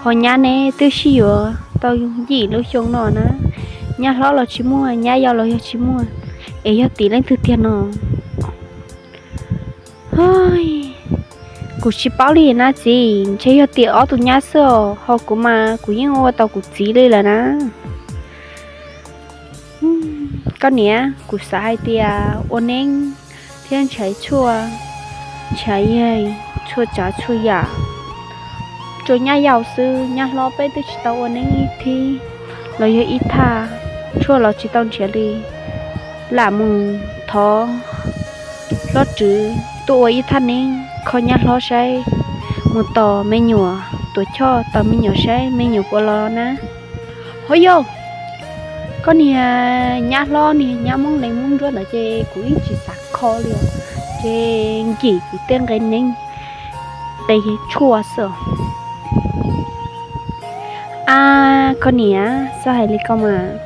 ho nyab neb twb sib yuav tau yim lub xyoo no na, nyab hlob los tsis muaj, nyab yau los yog tsis muaj, es yog tim leej twg tiag no? Kuv tsis paub li na txiv, ntshe yog tim ob tug nyab xwb os, ho kuv mas kuv yeej ua tau kuv txiv li lawm na. Koj niam, kuv xav hais tias ua neeb thiab ntshai tshuaj ntshav yeeg, txhua tsav txhua yam. Tsuas nyab yau xwb, nyab hlob peb twb tsis tau ua neeb ib thib los yog ib thaj, tshuaj los tsis tau nrhiav li. Lam mus thov hlob Rwv tuaj ua ib thaj neeb kho nyab hlob saib, mus tos me nyuam tuam choj, tos me nyuam saib me nyuam puas los na. Ho yog koj niag nyab hlob niag nyab moob leej moob nruab ntawd ces kuv yeej tsis xav kho li os. Ces nkim kuv tej nqe neeb, nqe tshuaj xwb. Ab, koj niam, xav hais li koj mas,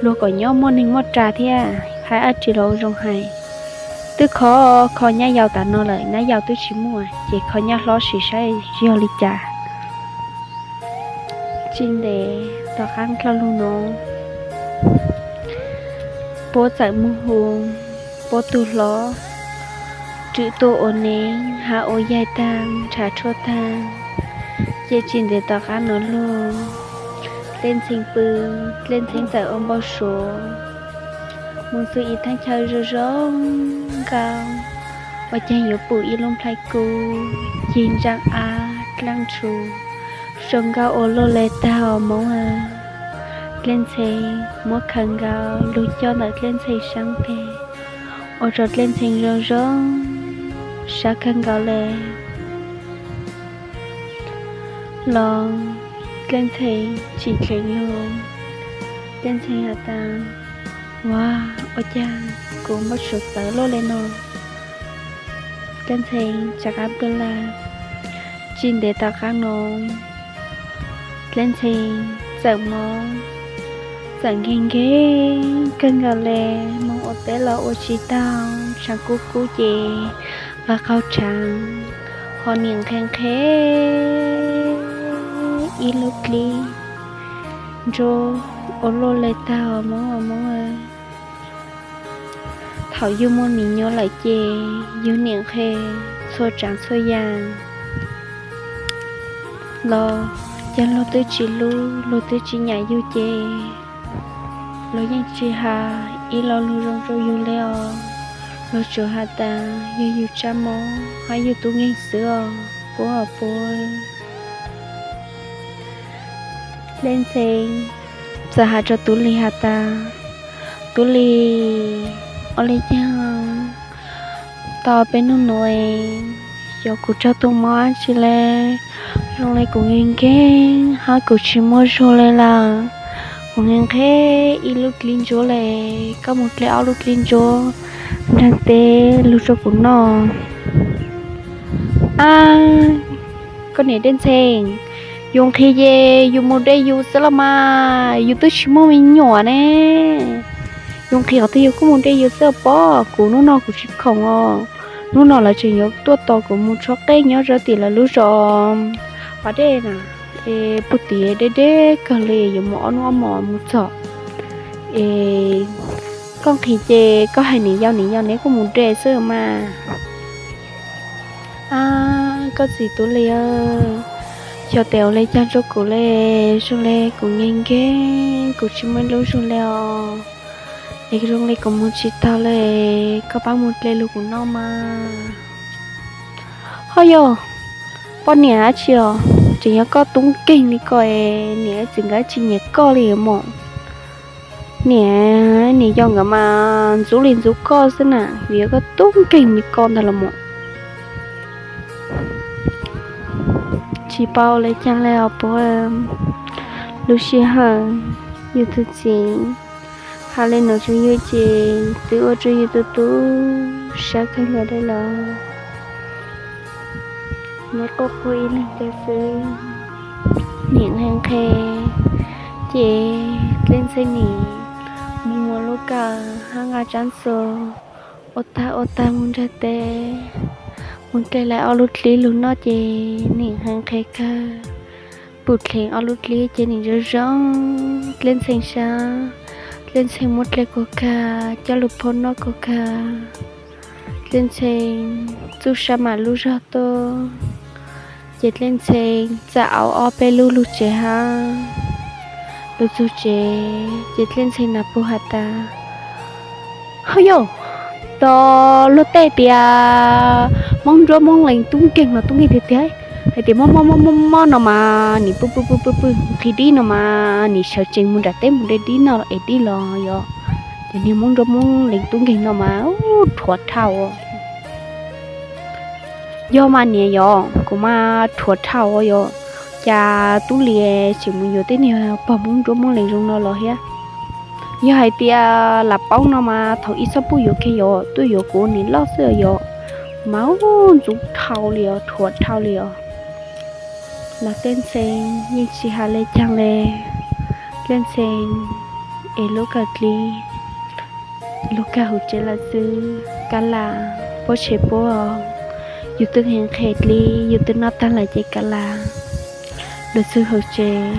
luag kom nyob muaj neeg muaj ra thiab, hais dab tsi los ua zoo hais. Twb kho, kho nyab yau tas no lawm, nyab yau twb tsis muaj, ces kho nyab hlob sim saib yog li cas. Tsis ntev tom qab dhau lug no, puab txawm mus hu puab tug hlob Rwv tuaj ua neeb hab ua yaig tag, nrhav tshuaj tag. Ces tsis ntev tom qab no lug, Dlej Ntxhee pw, Dlej Ntxhee txawm ua npau suav mus txug ib thaj chaw zoo zoo nkauj, ua caag yuav pum ib lub nplhaib kub cig ntsaaj ab dlaab ntshu zoo nkauj ua luaj le tag os Moob. Dlej Ntxhee muab khaws nkaus lug coj ntawm Dlej Ntxhee saab teg, ua rau Dlej Ntxhee zoo zoo sab kawg nkaus le. Los Dlej Ntxhee tsim dheev lug, Dlej Ntxhee has tas, Ua, ua caag kuv npau suav txawv luaj le no? Dlej Ntxhee rov qab pw lawm. Tsis ntev tom qab no, Dlej Ntxhee txawm mob, txawm nkeeg nkeeg kawg nkaus le, moog ua teb los ua tsis tau, tshaav kub kub ces qaug qaug tshaav, ho nim nqhe nqhe ib lub dlib ntsuab ua luaj le tag os Moob, Moob. Thaum yug muaj mi nyuam lawm ces yug nim nqhe txhua tsaav txhua yaam los ca luag twb tsis hlub, luag twb tsis nyam yug ces luag yeej tsis has ib lo lug zoo rau yug le os. Luag tsuas has tas yog yug tsab mob hab yug tub nkeeg xwb os puab os puab. Dlej Ntxhee txawm has rau Tub Lis has tas, Tub Lis, ua le caag tau peb nub nuav xyov kuv raug tus mob dlaab tsi le, zoo le kuv nkeeg nkeeg hab kuv tsis muaj zug le lawm. Kuv nkeeg nqhe ib lub dlib ntsuab le, koj mus dlej ob lub dlib ntsuab nraag teb lug rau kuv noj. Ab, koj niam Dlej Ntxhee, yus nqhis ces yus mus de yus xwb los mas, yus twb tsis muaj me nyuam ne. Yus nqhis qhov twg yus kuj mus de yus xwb pob, kuv nub no kuv tsis khoom os. Nub no lawv tseem yuav tuaj tos kuv mus tshuab qeej nyob rau tim lawv lub zos pas dej na, es puag tim deb deb kawg li yuav mus ob nub ob mos mus txog. Es koj nqhis ces koj hais niam yau, niam yau neb kuj mus de xwb mas. Ab, koj txiv Tub Lis, xyov tes ua le caag rua kuv le, zoo le kuv nkeeg nkeeg kuv tsis muaj lub zug le os. Es zoo le kuv mus tsis taug le, koj pab mus dlej lug kuv noj mas. Ho yog poj niam dab tsi os, tseem yog koj tub nkeeg li koj es niam txiv nkawd tsis nyiam koj li mog. Niam, niam yau nkawd mas ntxub li ntxub koj xwb na, vim yog koj tub nkeeg li koj ntag los mas. Tsis paub ua le caag le os puab. Lub sij hawm yus tus txiv has le nuav rua yus ces twb ua rua yus tu tu sab kawg nkaus le los. Neb quaj quaj ib leeg tag xwb, nim nqhe nqhe, ces Dlej Ntxhee nim mus muas lub kaw hab nqa tsab ntxuag ua tag ua tag mus nraag teb. Mus dlej lawm ob lub dlib lug noj ces nim nqhe nqhe kawg. Pum dleev ob lub dlib ces nim zoo zoo Dlej Ntxhee sab. Dlej Ntxhee muab dlej kuas kag, coj lug phua noj kuas kag. Dlej Ntxhee txuj sab mam lub zog tuaj, ces Dlej Ntxhee txawm auv ob peb lub lug tsev hab. Lug txug tsev ces Dlej Ntxhee nam pug has tas, Ho yog, Tau luag tej tias Hmoob Ntsuab Hmoob Lees tub nkeeg los tub nkeeg tiag tiag, hais tias mob mob mob mob mob no mas nim pw pw pw pw pw nqhis dib no mas nim sawv tsees mus nram teb mus de dib noj es dib los yom. Cov niag Hmoob Ntsuab Hmoob Lees tub nkeeg no mas rhuav dhau. Yog mas niam yom, kuv mas rhuav dhau yom. Cas tub lis tseem mus yuav tej niag pog Hmoob Ntsuab Hmoob Lees zoo no los thiab. Yog hais tias lam paub no mas thaum ub txhob pub yuav kiag yom, tuaj yuav kuv niam loj xwb yom. Mas ntxub dhau li os, rhuav dhau li os. Los Dlej Ntxhee yeej tsis hais li cas li. Dlej Ntxhee ev lub kawm dlib, lub kawm hauv tsev lawm xwb. Kab las puab tshem puab, yus twb nqhis dlib, yus twb noj tag lawm ces kab las lug txug hauv tsev.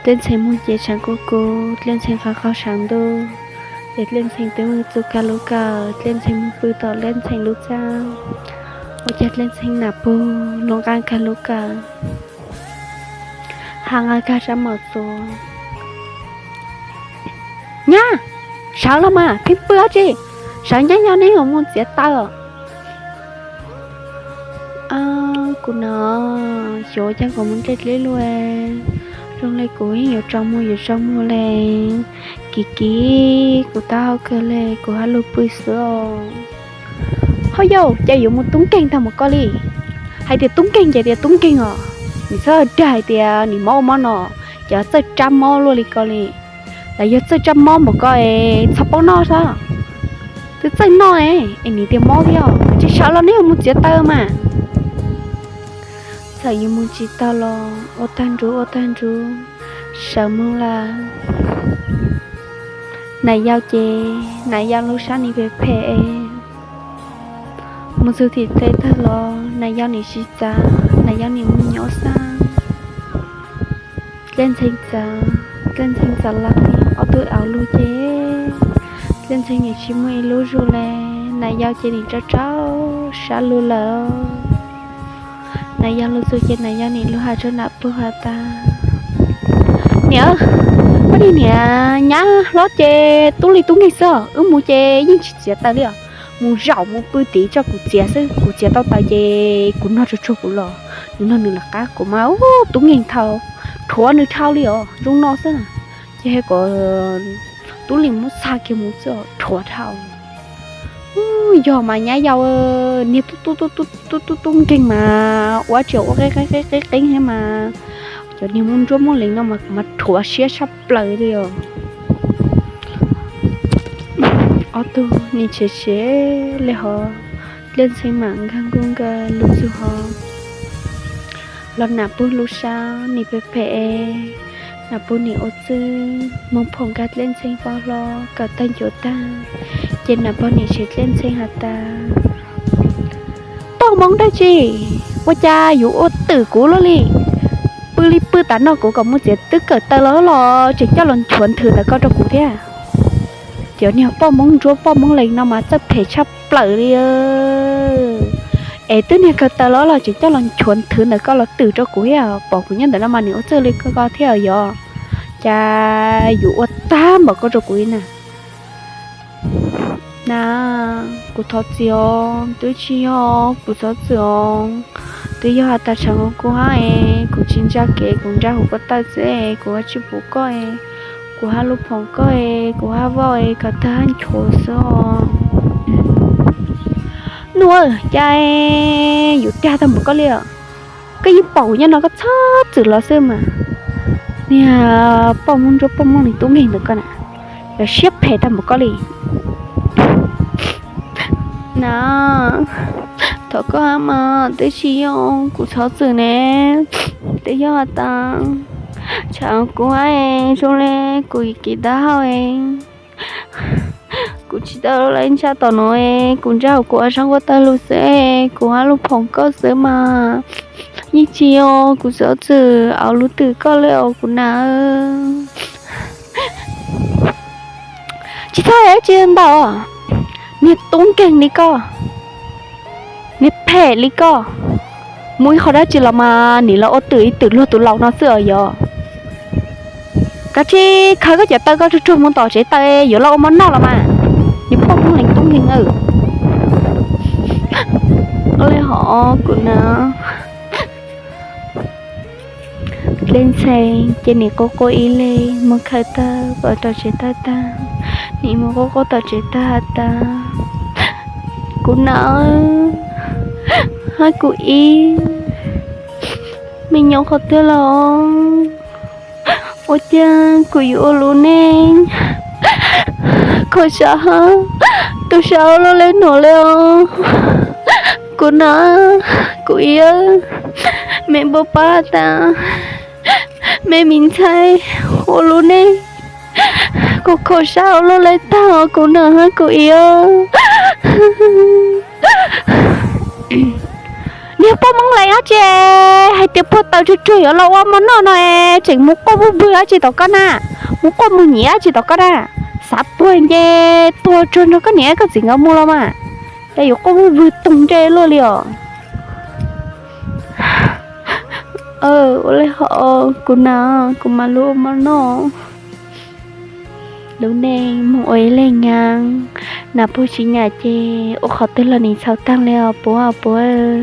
Dlej Ntxhee muag cev tshav kub kub, Dlej Ntxhee qaug qaug tshav ntuj, es Dlej Ntxhee twb mus txug kag lub kawm, Dlej Ntxhee mus pw tom Dlej Ntxhee lub txaj. Ua cas Dlej Ntxhee nam puag lug nqa kag lub kawm, hab nqa kag sab mom txuas. Nyab, sawv los mas pheej pw dab tsi? Sawv nyab yau neb yuav mus txiav taws. Kuv no, xyov ua cas kuv mus ntsej dlib lug, zoo le kuv yeej yuav tsaus muag yuav tsaus muag le. Kiv kiv kuv taub hau kawg le, kuv hab lug pw xwb os. Ho yau, cas yuav mus tub nkeeg tag npaum koj li? Hais tias tub nkeeg ces tias tub nkeeg os, nim txhob dag hais tias nim mob ua mob no, ces txawj tsab mob luaj li koj li. Los yog txawj tsab mob npaum koj es txhob paub noj xwb, twb txawj noj es nim tias mob thiab os. Tsis sawv los neb yuav mus txiav taws mas. Txawm yuav mus tsis tau los ua tag nrub ua tag nrub, sawv moog lawm. Nam yau ces nam yau lub sab nim phem phem es mus txug tim teb tag los nam yau nim tsis txav, nam yau nim mus nyob xwb. Dlej Ntxhee txav, Dlej Ntxhee txav lawm, ob tug auv lug ces Dlej Ntxhee nim tsis muaj ib lub zug le. Nam yau ces nim rau rau sab lug lawm. Nam yau lug txug ces nam yau nim lug has rau nam puag has tas, niam, koj niag niam nyab hlob ces tub li tub nkeeg xwb os, wb mus ces yeej tsis txiav taws li os. Mus zaum mus pw tid tso kuv txiav xwb, kuv txiav tau taws ces kuv noj tsuag tsuag kuv los, nws noj nws lawv qab, kuv mas ub tub nkeeg dhau, rhuav nws dhau li os, zoo no xwb. Ces kom tub li muab txha kiag mus xwb, rhuav dhau. Yog mas nyab yau, niag tub tub tub tub nkeeg mas ua tsis ua qeeb qeeb qeeb thiab mas. Cov niag Hmoob Ntsuab Hmoob Lees no mas kuv mas rhuav siab tshaj plaws li os. Ob tug nim tshev tshev le hov, Dlej Ntxhee mam nkag nkuj nkag lug txug hov. Los nam puag lub sab nim phem phem, nam puag nim ua txwj moog phoom nkag Dlej Ntxhee poj hlob kom tawg ncuav tag, ces nam pog nim tshev Dlej Ntxhee has tas, poj Hmoob dab tsi, ua cas yuav ua twm kuv luaj li? Pw li pw tas no kuv kom mus txiav twb kawm taws los los tseem coj los nchuav nthwv ntawm ko rau kuv thiab. Cov niag poj Hmoob Ntsuab poj Hmoob Lees no mas txawj phem tshaj plaws li. Es twb niag kawm taws los los tseem coj los nchuav nthwv ntawm ko los twm rau kuv thiab, pom kuv nyob ntawm no mas nws ua txwj li ko thiab yog, cas yuav ua tag npaum ko rau kuv li na. Na, kuv thov txim os, twb tsis yog kuv txhob txwm os. Twb yog has tas tshav kuv hab es kuv tsis ntsa kev, kuv ntsa huv ko taw xwb es kuv hab tsis pum koj es kuv hab lub phoom koj es kuv hab voj es kom tawg hab nchuav xwb os. Nuj, cas yuav dag tag npaum koj li os? Koj yeej pom kuv nyob no koj txhob txwm los xwb mas. Niag poj Hmoob Ntsuab poj Hmoob Lees tub nkeeg ntawm koj na, yog siab phem tag npaum koj li. Na, thov koj hab mas, twb tsis yog kuv txhob txwm ne, twb yog has tas tshav kuv hab es zoo le kuv kev taub hau es kuv tsis tau lub lab ntsaj tom no es kuv ntsa hauv kuv a sab nkuaj tawg lug xwb es kuv hab lub phoom koj xwb mas. Yeej tsis yog kuv txhob txwm, auv lub twm koj li os kuv na. Tsis txhob hais dab tsi ntau, niag tub nkeeg li koj, niag phem li koj, mus ib qho dab tsi los mas nim los ua twm ib twm luag tus laus no xwb os yog. Kav tsij khaws koj cov taw koj tsuag tsuag mus tom tsev taw yuav los ua mov noj los mas. Niag poj Hmoob Lees tub nkeeg aw. Hov kuv na. Dlej Ntxhee ces nim quaj quaj ib leeg mus khaws tag pov rau tsev tag tag, nim mus quaj quaj tom tsev tag has tas, kuv na, hab kuv ib, me nyuam qhov twg los, ua cas kuv yuav ua lub neej kho sab hab tu sab ua luaj le nuav le os. Kuv na, kuv ib, me npau pab has tas, me mi ntxhais ua lub neej kho kho sab ua luaj le tag os kuv na hab kuv ib. Niag poj Moob Lees dab tsi hais tias puag taws tsuag tsuag yuav los ua mov noj no es tseem mus quaj vwg vwg dab tsi tom koj na, mus quaj mus nyiav dab tsi tom koj na, xav tuag nce tuag tsuag nrog koj niam koj txiv nkawd mus los mas, es yuav quaj vwg vwg toog ntsej luaj li os. Ua le hov kuv na, kuv mam lub ua mov noj. Lub neej moog ua ib leeg nyaav, nam puag tsis nyam ces ua qhov twg los nim txhaum taag le os puab os puab.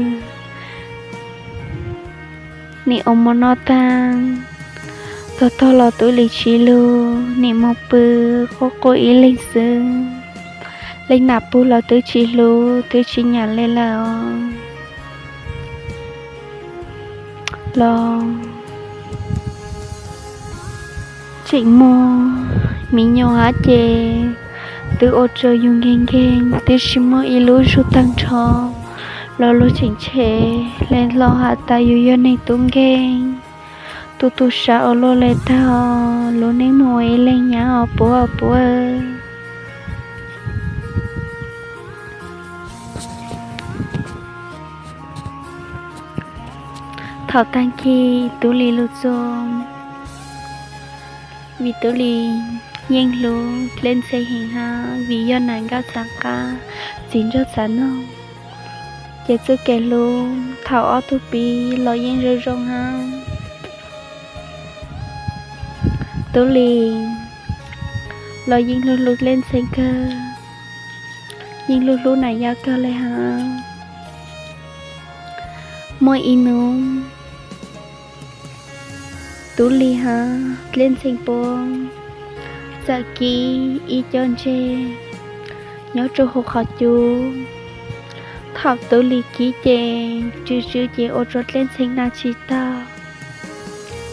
Nim ua mov noj taag, tog tog los tub lis tsis lug, nim moog pw quaj quaj ib leeg xwb. Leej nam puag los twb tsis hlub twb tsis nyam le lawm os. Los tseem muaj me nyuam hab ces twb ua rua yug nkeeg nkeeg, twb tsis muaj ib lub zug taag nrho los luag tseem tshem le hlo has tas yug yog neeg tub nkeeg, tu tu sab ua luaj le taag, lub neej moog ua ib leeg nyaav os puab os puab. Thaum taag kis tub lis lug txug, vim tub lis yeej hlub dlej ntxhee heev hab vim yog nam nkaj txav qab txiv ntsuag txav noog, ces txuj kev hlub thaum ob tug pib los yeej zoo zoo hab. Tub lis los yeej hlub hlub dlej ntxhee kawg, yeej hlub hlub nam yau kawg le hab. Muaj ib nub tub lis hab dlej ntxhee puab txawm kib ib co ntses nyob rua huv qhov cub. Thaum tub lis kib ces tsw tsw ces ua rua dlej ntxhee na tsis taug,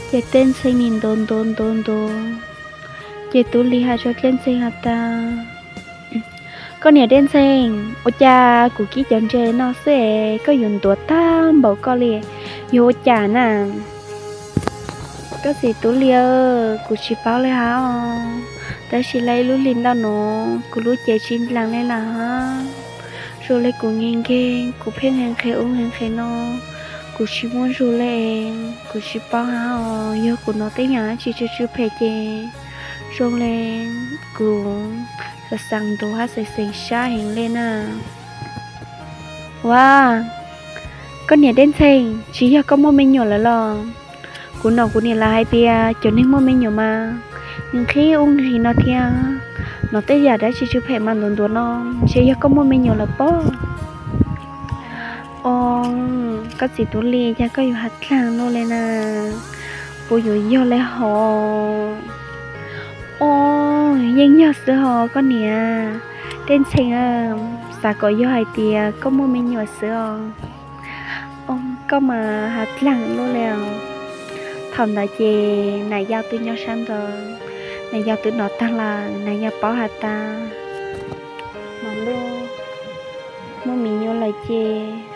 ces dlej ntxhee nim ntuav ntuav ntuav ntuav. Ces tub lis has rua dlej ntxhee has tas, koj niam dlej ntxhee, ua cas kuv kib cov ntses no xwb es koj yuav ntuav taag npaum koj li, yog ua cas na? Koj txiv tub lis, kuv tsis paub le hab, tab sis lub hli ntawm nuav kuv lub cev tsis nplaim le lawm hab. Zoo le kuv nkeeg nkeeg, kuv pheej nqhes ub nqhes no, kuv tsis muaj zug le, kuv tsis paub hab os, yog kuv nov tej yaam dab tsi tsw tsw phem ces zoo le kuv xav xav ntuav hab xeev xeev sab heev le na. Ua, koj niam dlej ntxhee, tsis yog koj muaj me nyuam lawm los? Kuv nov kuv niam lawv hais tias cov neeg muaj me nyuam mas nqhis ub nqhis no thiab, nov tej yaam dab tsi tsw phem mas ntuav ntuav no, ntshe yog koj muaj me nyuam lawm pob. Os, koj txiv tub lis, yog koj yuav has dlaag luaj le na, puas yuav yog le hov? Os, yeej yog xwb hos koj niam dlej ntxhee, xav kom yog hais tias koj muaj me nyuam xwb os. Os, koj mas has dlaag luaj le os. Thaum ntawd ces nam yau twb nyob sab ntawd, nam yau twb nov taag lawm, nam yau paub has tas Mab Lug muaj me nyuam lawm ces